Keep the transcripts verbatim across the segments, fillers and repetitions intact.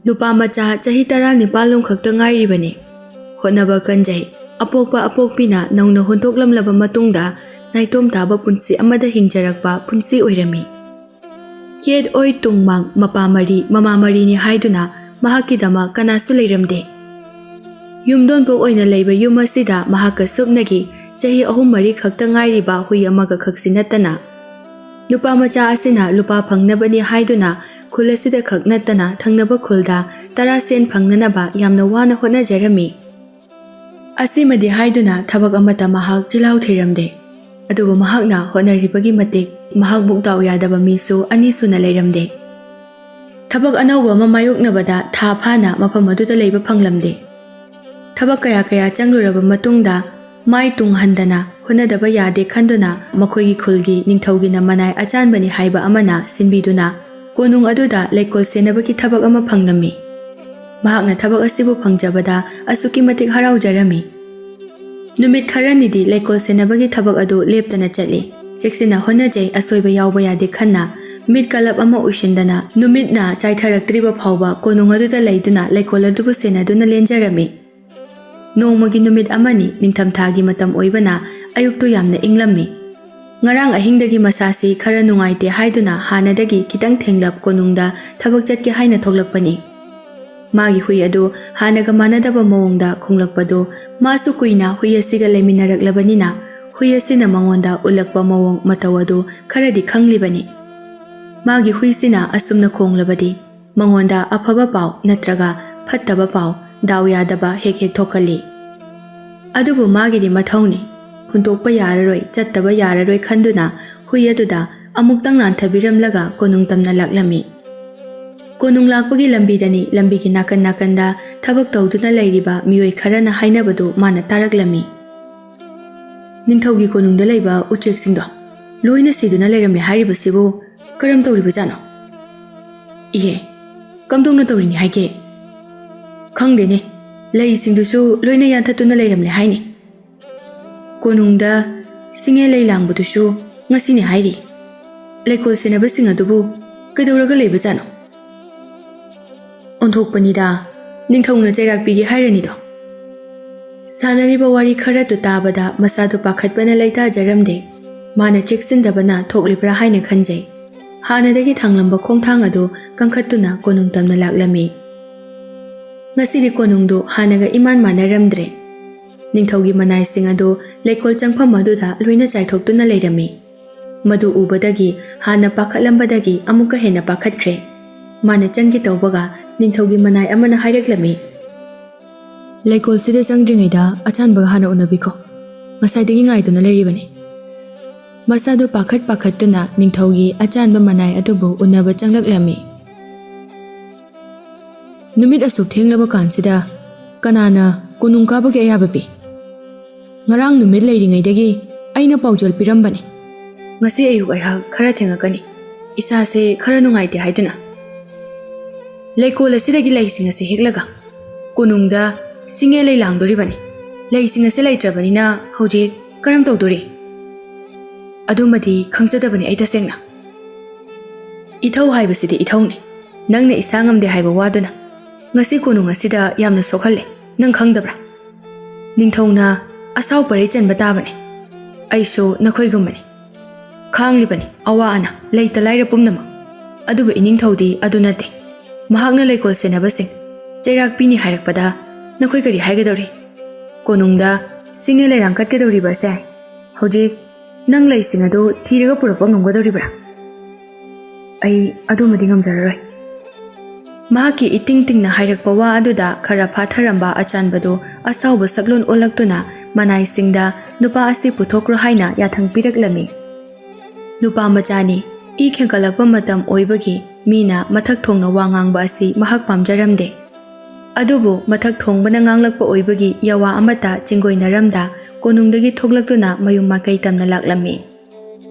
ꯅꯨꯄꯥ ꯃꯆꯥ ꯆꯍꯤ ꯇꯔꯥꯅꯤꯄꯥꯜ ꯂꯣꯝ ꯈꯛꯇ ꯉꯥꯏꯔꯤꯕꯅꯤ꯫ ꯍꯣꯠꯅꯕ ꯀꯟꯖꯩ꯫ ꯑꯄꯣꯛꯄ ꯑꯄꯣꯛꯄꯤꯅ ꯅꯧꯅ ꯍꯨꯟꯗꯣꯛꯂꯝꯂꯕ ꯃꯇꯨꯡꯗ ꯅꯥꯏꯇꯣꯝ ꯇꯥꯕ ꯄꯨꯟꯁꯤ ꯑꯃꯗ ꯍꯤꯡꯖꯔꯛꯄ ꯄꯨꯟꯁꯤ ꯑꯣꯏꯔꯝꯃꯤ꯫ ꯌꯦꯠ ꯑꯣꯏ ꯇꯨꯡ ꯃꯥꯡ ꯃꯄꯥ ꯃꯔꯤ ꯃꯃꯥ ꯃꯔꯤꯅꯤ ꯍꯥꯏꯗꯨꯅ ꯃꯍꯥꯛꯀꯤꯗꯃꯛ ꯀꯅꯥꯁꯨ ꯂꯩꯔꯝꯗꯦ꯫ ꯌꯨꯝꯗꯣꯟꯄꯣꯛ ꯑꯣꯏꯅ ꯂꯩꯕ ꯌꯨꯝ ꯑꯁꯤꯗ ꯃꯍꯥꯛꯀ ꯁꯨꯞꯅꯒꯤ ꯆꯍꯤ ꯑꯍꯨꯝ ꯃꯔꯤ ꯈꯛꯇ ꯉꯥꯏꯔꯤꯕ ꯍꯨꯏ ꯑꯃꯒ ꯈꯛꯁꯤ ꯅꯠꯇꯅ꯫ ꯅꯨꯄꯥ ꯃꯆꯥ ꯑꯁꯤꯅ ꯂꯨꯄꯥ ꯐꯪꯅꯕꯅꯤ ꯍꯥꯏꯗꯨꯅ ꯈꯨꯜ ꯑꯁꯤꯗ ꯈꯛ ꯅꯠꯇꯅ ꯊꯪꯅꯕ ꯈꯨꯜꯗ ꯇꯔꯥ ꯁꯦꯟ ꯐꯪꯅꯅꯕ ꯌꯥꯝꯅ ꯋꯥꯅ ꯍꯣꯠꯅꯖꯔꯝꯃꯤ꯫ ꯑꯁꯤꯃꯗꯤ ꯍꯥꯏꯗꯨꯅ ꯊꯕꯛ ꯑꯃꯠꯇ ꯃꯍꯥꯛ ꯆꯤꯜꯍꯥꯎ ꯊꯤꯔꯝꯗꯦ꯫ ꯑꯗꯨꯕꯨ ꯃꯍꯥꯛꯅ ꯍꯣꯠꯅꯔꯤꯕꯒꯤ ꯃꯇꯤꯛ ꯃꯍꯥꯛꯃꯨꯛ ꯗꯥꯎ ꯌꯥꯗꯕ ꯃꯤꯁꯨ ꯑꯅꯤ ꯁꯨꯅ ꯂꯩꯔꯝꯗꯦ꯫ ꯊꯕꯛ ꯑꯅꯧꯕ ꯑꯃ ꯃꯥꯌꯣꯛꯅꯕꯗ ꯊꯥ ꯐꯥꯅ ꯃꯐꯝ ꯑꯗꯨꯗ ꯂꯩꯕ ꯐꯪꯂꯝꯗꯦ꯫ ꯊꯕꯛ ꯀꯌꯥ ꯀꯌꯥ ꯆꯪꯂꯨꯔꯕ ꯃꯇꯨꯡꯗ ꯃꯥꯏ ꯇꯨꯡꯍꯟꯗꯅ ꯍꯣꯠꯅꯗꯕ ꯌꯥꯗꯦ ꯈꯟꯗꯨꯅ ꯃꯈꯣꯏꯒꯤ ꯈꯨꯜꯒꯤ ꯅꯤꯡꯊꯧꯒꯤꯅ ꯃꯅꯥꯏ ꯑꯆꯥꯟꯕꯅꯤ ꯍꯥꯏꯕ ꯑꯃꯅ ꯁꯤꯟꯕꯤꯗꯨꯅ ꯀꯣꯅꯨꯡ ꯑꯗꯨꯗ ꯂꯩꯀꯣꯜ ꯁꯦꯟꯅꯕꯒꯤ ꯊꯕꯛ ꯑꯃ ꯐꯪꯂꯝꯃꯤ꯫ ꯃꯍꯥꯛꯅ ꯊꯕꯛ ꯑꯁꯤꯕꯨ ꯐꯪꯖꯕꯗ ꯑꯁꯨꯛꯀꯤ ꯃꯇꯤꯛ ꯍꯔꯥꯎꯖꯔꯝꯃꯤ꯫ ꯅꯨꯃꯤꯠ ꯈꯔꯅꯤꯗꯤ ꯂꯩꯀꯣꯜ ꯁꯦꯟꯅꯕꯒꯤ ꯊꯕꯛ ꯑꯗꯨ ꯂꯦꯞꯇꯅ ꯆꯠꯂꯤ꯫ ꯆꯦꯛꯁꯤꯟꯅ ꯍꯣꯠꯅꯖꯩ, ꯑꯁꯣꯏꯕ ꯌꯥꯎꯕ ꯌꯥꯗꯦ ꯈꯟꯅ ꯃꯤꯠ ꯀꯂꯞ ꯑꯃ ꯎꯏꯁꯤꯟꯗꯅ ꯅꯨꯃꯤꯠꯅ ꯆꯥꯏꯊꯔꯛꯇ꯭ꯔꯤꯕ ꯐꯥꯎꯕ ꯀꯣꯅꯨꯡ ꯑꯗꯨꯗ ꯂꯩꯗꯨꯅ ꯂꯩꯀꯣꯜ ꯑꯗꯨꯕꯨ ꯁꯦꯟꯅꯗꯨꯅ ꯂꯦꯟꯖꯔꯝꯃꯤ꯫ ꯅꯣꯡꯃꯒꯤ ꯅꯨꯃꯤꯠ ꯑꯃꯅꯤ, ꯅꯤꯡꯊꯝꯊꯥꯒꯤ ꯃꯇꯝ ꯑꯣꯏꯕꯅ ꯑꯌꯨꯛꯇꯨ ꯌꯥꯝꯅ ꯏꯪꯂꯝꯃꯤ꯫ ꯉꯔꯥꯡ ꯑꯍꯤꯡꯗꯒꯤ ꯃꯁꯥꯁꯤ ꯈꯔ ꯅꯨꯡꯉꯥꯏꯇꯦ ꯍꯥꯏꯗꯨꯅ ꯍꯥꯟꯅꯗꯒꯤ ꯈꯤꯇꯪ ꯊꯦꯡꯂꯞ ꯀꯣꯅꯨꯡꯗ ꯊꯕꯛ ꯆꯠꯀꯦ ꯍꯥꯏꯅ ꯊꯣꯛꯂꯛꯄꯅꯤ꯫ ꯃꯥꯒꯤ ꯍꯨꯏ ꯑꯗꯨ ꯍꯥꯟꯅꯒ ꯃꯥꯟꯅꯗꯕ ꯃꯑꯣꯡꯗ ꯈꯣꯡꯂꯛꯄꯗꯨ ꯃꯥꯁꯨ ꯀꯨꯏꯅ ꯍꯨꯏ ꯑꯁꯤꯒ ꯂꯩꯃꯤꯟꯅꯔꯛꯂꯕꯅꯤꯅ ꯍꯨꯏ ꯑꯁꯤꯅ ꯃꯉꯣꯟꯗ ꯎꯠꯂꯛꯄ ꯃꯑꯣꯡ ꯃꯇꯧ ꯑꯗꯨ ꯈꯔꯗꯤ ꯈꯪꯂꯤꯕꯅꯤ꯫ ꯃꯥꯒꯤ ꯍꯨꯏꯁꯤꯅ ꯑꯁꯨꯝꯅ ꯈꯣꯡꯂꯕꯗꯤ ꯃꯉꯣꯟꯗ ꯑꯐꯕ ꯄꯥꯎ ꯅꯠꯇ꯭ꯔꯒ ꯐꯠꯇꯕ ꯄꯥꯎ, ꯗꯥꯎ ꯌꯥꯗꯕ ꯍꯦꯛ ꯍꯦꯛ ꯊꯣꯛꯀꯜꯂꯤ꯫ ꯑꯗꯨꯕꯨ ꯃꯥꯒꯤꯗꯤ ꯃꯊꯧꯅꯤ꯫ ꯍꯨꯟꯗꯣꯛꯄ ꯌꯥꯔꯔꯣꯏ, ꯆꯠꯇꯕ ꯌꯥꯔꯔꯣꯏ ꯈꯟꯗꯨꯅ ꯍꯨꯏ ꯑꯗꯨꯗ ꯑꯃꯨꯛꯇꯪ ꯅꯥꯟꯊꯕꯤꯔꯝꯂꯒ ꯀꯣꯅꯨꯡ ꯇꯝꯅ ꯂꯥꯛꯂꯝꯃꯤ꯫ ꯀꯣꯅꯨꯡ ꯂꯥꯛꯄꯒꯤ ꯂꯝꯕꯤꯗꯅꯤ, ꯂꯝꯕꯤꯒꯤ ꯅꯥꯀꯟ ꯅꯥꯀꯟꯗ ꯊꯕꯛ ꯇꯧꯗꯨꯅ ꯂꯩꯔꯤꯕ ꯃꯤꯑꯣꯏ ꯈꯔꯅ ꯍꯥꯏꯅꯕꯗꯨ ꯃꯥꯅ ꯇꯥꯔꯛꯂꯝꯃꯤ꯫ "ꯅꯤꯡꯊꯧꯒꯤ ꯀꯣꯅꯨꯡꯗ ꯂꯩꯕ ꯎꯆꯦꯛꯁꯤꯡꯗꯣ ꯂꯣꯏꯅ ꯁꯤꯗꯨꯅ ꯂꯩꯔꯝꯂꯦ ꯍꯥꯏꯔꯤꯕꯁꯤꯕꯨ ꯀꯔꯝ ꯇꯧꯔꯤꯕꯖꯥꯠꯅꯣ? ꯏꯍꯦ, ꯀꯝꯗꯧꯅ ꯇꯧꯔꯤꯅꯤ ꯍꯥꯏꯒꯦ? ꯈꯪꯗꯦꯅꯦ, ꯂꯩꯁꯤꯡꯗꯨꯁꯨ ꯂꯣꯏꯅ ꯌꯥꯟꯊꯠꯇꯨꯅ ꯂꯩꯔꯝꯂꯦ ꯍꯥꯏꯅꯤ꯫ ꯀꯣꯅꯨꯡꯗ ꯁꯤꯡꯉꯦ ꯂꯩ ꯂꯥꯡꯕꯗꯨꯁꯨ ꯉꯁꯤꯅꯤ ꯍꯥꯏꯔꯤ꯫ ꯂꯩꯀꯣꯜ ꯁꯦꯟꯅꯕꯁꯤꯡ ꯑꯗꯨꯕꯨ ꯀꯩꯗꯧꯔꯒ ꯂꯩꯕꯖꯥꯠꯅꯣ?" ꯑꯣꯟꯊꯣꯛꯄꯅꯤꯗ, ꯅꯤꯡꯊꯧꯅ ꯆꯩꯔꯥꯛ ꯄꯤꯒꯦ ꯍꯥꯏꯔꯅꯤꯗꯣ꯫ ꯁꯥꯟꯅꯔꯤꯕ ꯋꯥꯔꯤ ꯈꯔꯗꯨ ꯇꯥꯕꯗ ꯃꯁꯥꯗꯨ ꯄꯥꯈꯠꯄꯅ ꯂꯩꯇꯥꯖꯔꯝꯗꯦ꯫ ꯃꯥꯅ ꯆꯦꯛꯁꯤꯟꯗꯕꯅ ꯊꯣꯛꯂꯤꯕ꯭ꯔꯥ ꯍꯥꯏꯅ ꯈꯟꯖꯩ꯫ ꯍꯥꯟꯅꯗꯒꯤ ꯊꯥꯡꯂꯝꯕ ꯈꯣꯡꯊꯥꯡ ꯑꯗꯨ ꯀꯟꯈꯠꯇꯨꯅ ꯀꯣꯅꯨꯡ ꯇꯝꯅ ꯂꯥꯛꯂꯝꯃꯤ꯫ ꯉꯁꯤꯗꯤ ꯀꯣꯅꯨꯡꯗꯨ ꯍꯥꯟꯅꯒ ꯏꯃꯥꯟ ꯃꯥꯟꯅꯔꯝꯗ꯭ꯔꯦ꯫ ꯅꯤꯡꯊꯧꯒꯤ ꯃꯅꯥꯏꯁꯤꯡ ꯑꯗꯨ ꯂꯩꯀꯣꯜ ꯆꯪꯐꯝ ꯑꯗꯨꯗ ꯂꯣꯏꯅ ꯆꯥꯏꯊꯣꯛꯇꯨꯅ ꯂꯩꯔꯝꯃꯤ꯫ ꯃꯗꯨ ꯎꯕꯗꯒꯤ ꯍꯥꯟꯅ ꯄꯥꯈꯠꯂꯝꯕꯗꯒꯤ ꯑꯃꯨꯛꯀ ꯍꯦꯟꯅ ꯄꯥꯈꯠꯈ꯭ꯔꯦ꯫ ꯃꯥꯅ ꯆꯪꯒꯦ ꯇꯧꯕꯒ ꯅꯤꯡꯊꯧꯒꯤ ꯃꯅꯥꯏ ꯑꯃꯅ ꯍꯥꯏꯔꯛꯂꯝꯃꯤ, "ꯂꯩꯀꯣꯜꯁꯤꯗ ꯆꯪꯗ꯭ꯔꯤꯉꯩꯗ ꯑꯆꯥꯟꯕꯒ ꯍꯥꯟꯅ ꯎꯅꯕꯤꯈꯣ꯫ ꯉꯁꯥꯏꯗꯒꯤ ꯉꯥꯏꯗꯨꯅ ꯂꯩꯔꯤꯕꯅꯤ꯫" ꯃꯁꯥꯗꯨ ꯄꯥꯈꯠ ꯄꯥꯈꯠꯇꯨꯅ ꯅꯤꯡꯊꯧꯒꯤ ꯑꯆꯥꯟꯕ ꯃꯅꯥꯏ ꯑꯗꯨꯕꯨ ꯎꯅꯕ ꯆꯪꯂꯛꯂꯝꯃꯤ꯫ "ꯅꯨꯃꯤꯠ ꯑꯁꯨꯛ ꯊꯦꯡꯂꯕ ꯀꯥꯟꯁꯤꯗ ꯀꯅꯥꯅ ꯀꯣꯅꯨꯡ ꯀꯥꯕꯒꯤ ꯑꯌꯥꯕ ꯄꯤ? ꯉꯔꯥꯡ ꯅꯨꯃꯤꯠ ꯂꯩꯔꯤꯉꯩꯗꯒꯤ ꯑꯩꯅ ꯄꯥꯎꯖꯦꯜ ꯄꯤꯔꯝꯕꯅꯤ꯫ ꯉꯁꯤ ꯑꯌꯨꯛ ꯑꯩꯍꯥꯛ ꯈꯔ ꯊꯦꯡꯉꯛꯀꯅꯤ, ꯏꯁꯥꯁꯦ ꯈꯔ ꯅꯨꯡꯉꯥꯏꯇꯦ ꯍꯥꯏꯗꯨꯅ꯫ ꯂꯩꯀꯣꯜ ꯑꯁꯤꯗꯒꯤ ꯂꯩꯁꯤꯡ ꯑꯁꯤ ꯍꯦꯛꯂꯒ ꯀꯣꯅꯨꯡꯗ ꯁꯤꯡꯉꯦ ꯂꯩ ꯂꯥꯡꯗꯣꯔꯤꯕꯅꯤ꯫ ꯂꯩꯁꯤꯡ ꯑꯁꯤ ꯂꯩꯇ꯭ꯔꯕꯅꯤꯅ ꯍꯧꯖꯤꯛ ꯀꯔꯝ ꯇꯧꯗꯣꯔꯤ? ꯑꯗꯨꯃꯗꯤ ꯈꯪꯖꯗꯕꯅꯤ ꯑꯩ ꯇꯁꯦꯡꯅ꯫" "ꯏꯊꯧ ꯍꯥꯏꯕꯁꯤꯗꯤ ꯏꯊꯧꯅꯤ꯫ ꯅꯪꯅ ꯏꯁꯥ ꯉꯝꯗꯦ ꯍꯥꯏꯕ ꯋꯥꯗꯨꯅ ꯉꯁꯤ ꯀꯣꯅꯨꯡ ꯑꯁꯤꯗ ꯌꯥꯝꯅ ꯁꯣꯛꯍꯜꯂꯦ, ꯅꯪ ꯈꯪꯗꯕ꯭ꯔꯥ? ꯅꯤꯡꯊꯧꯅ ꯑꯁꯥꯎ ꯄꯔꯩ ꯆꯟꯕ ꯇꯥꯕꯅꯤ꯫ ꯑꯩꯁꯨ ꯅꯈꯣꯏꯒꯨꯝꯕꯅꯤ꯫ ꯈꯥꯡꯂꯤꯕꯅꯤ ꯑꯋꯥ ꯑꯅꯥ, ꯂꯩꯇ ꯂꯥꯏꯔ ꯄꯨꯝꯅꯃꯛ꯫ ꯑꯗꯨꯕꯨ ꯏꯅꯤꯡꯊꯧꯗꯤ ꯑꯗꯨ ꯅꯠꯇꯦ꯫ ꯃꯍꯥꯛꯅ ꯂꯩꯀꯣꯜ ꯁꯦꯟꯅꯕꯁꯤꯡ ꯆꯩꯔꯥꯛ ꯄꯤꯅꯤ ꯍꯥꯏꯔꯛꯄꯗ ꯅꯈꯣꯏ ꯀꯔꯤ ꯍꯥꯏꯒꯗꯧꯔꯤ? ꯀꯣꯅꯨꯡꯗ ꯁꯤꯡꯉꯦ ꯂꯩꯔꯥꯡ ꯀꯠꯀꯗꯧꯔꯤꯕ ꯑꯁꯦ ꯍꯧꯖꯤꯛ ꯅꯪ ꯂꯩꯁꯤꯡ ꯑꯗꯨ ꯊꯤꯔꯒ ꯄꯨꯔꯛꯄ ꯉꯝꯒꯗꯧꯔꯤꯕ꯭ꯔꯥ? ꯑꯩ ꯑꯗꯨꯃꯗꯤ ꯉꯝꯖꯔꯔꯣꯏ꯫" ꯃꯍꯥꯛꯀꯤ ꯏꯇꯤꯡ ꯇꯤꯡꯅ ꯍꯥꯏꯔꯛꯄ ꯋꯥ ꯑꯗꯨꯗ ꯈꯔ ꯐꯥꯊꯔꯝꯕ ꯑꯆꯥꯟꯕꯗꯨ ꯑꯁꯥꯎꯕ ꯁꯛꯂꯣꯟ ꯑꯣꯜꯂꯛꯇꯨꯅ ꯃꯅꯥꯏꯁꯤꯡꯗ ꯅꯨꯄꯥ ꯑꯁꯤ ꯄꯨꯊꯣꯛꯈ꯭ꯔꯣ ꯍꯥꯏꯅ ꯌꯥꯊꯪ ꯄꯤꯔꯛꯂꯝꯃꯤ꯫ ꯅꯨꯄꯥ ꯃꯆꯥꯅꯤ, ꯏ ꯈꯦꯡꯒꯠꯂꯛꯄ ꯃꯇꯝ ꯑꯣꯏꯕꯒꯤ ꯃꯤꯅ ꯃꯊꯛ ꯊꯣꯡꯅ ꯋꯥ ꯉꯥꯡꯕ ꯑꯁꯤ ꯃꯍꯥꯛ ꯄꯥꯝꯖꯔꯝꯗꯦ꯫ ꯑꯗꯨꯕꯨ ꯃꯊꯛ ꯊꯣꯡꯕꯅ ꯉꯥꯡꯂꯛꯄ ꯑꯣꯏꯕꯒꯤ ꯌꯥꯋꯥ ꯑꯃꯠꯇ ꯆꯤꯡꯒꯣꯏꯅꯔꯝꯗ ꯀꯣꯅꯨꯡꯗꯒꯤ ꯊꯣꯛꯂꯛꯇꯨꯅ ꯃꯌꯨꯝ ꯃꯥꯏꯀꯩ ꯇꯝꯅ ꯂꯥꯛꯂꯝꯃꯤ꯫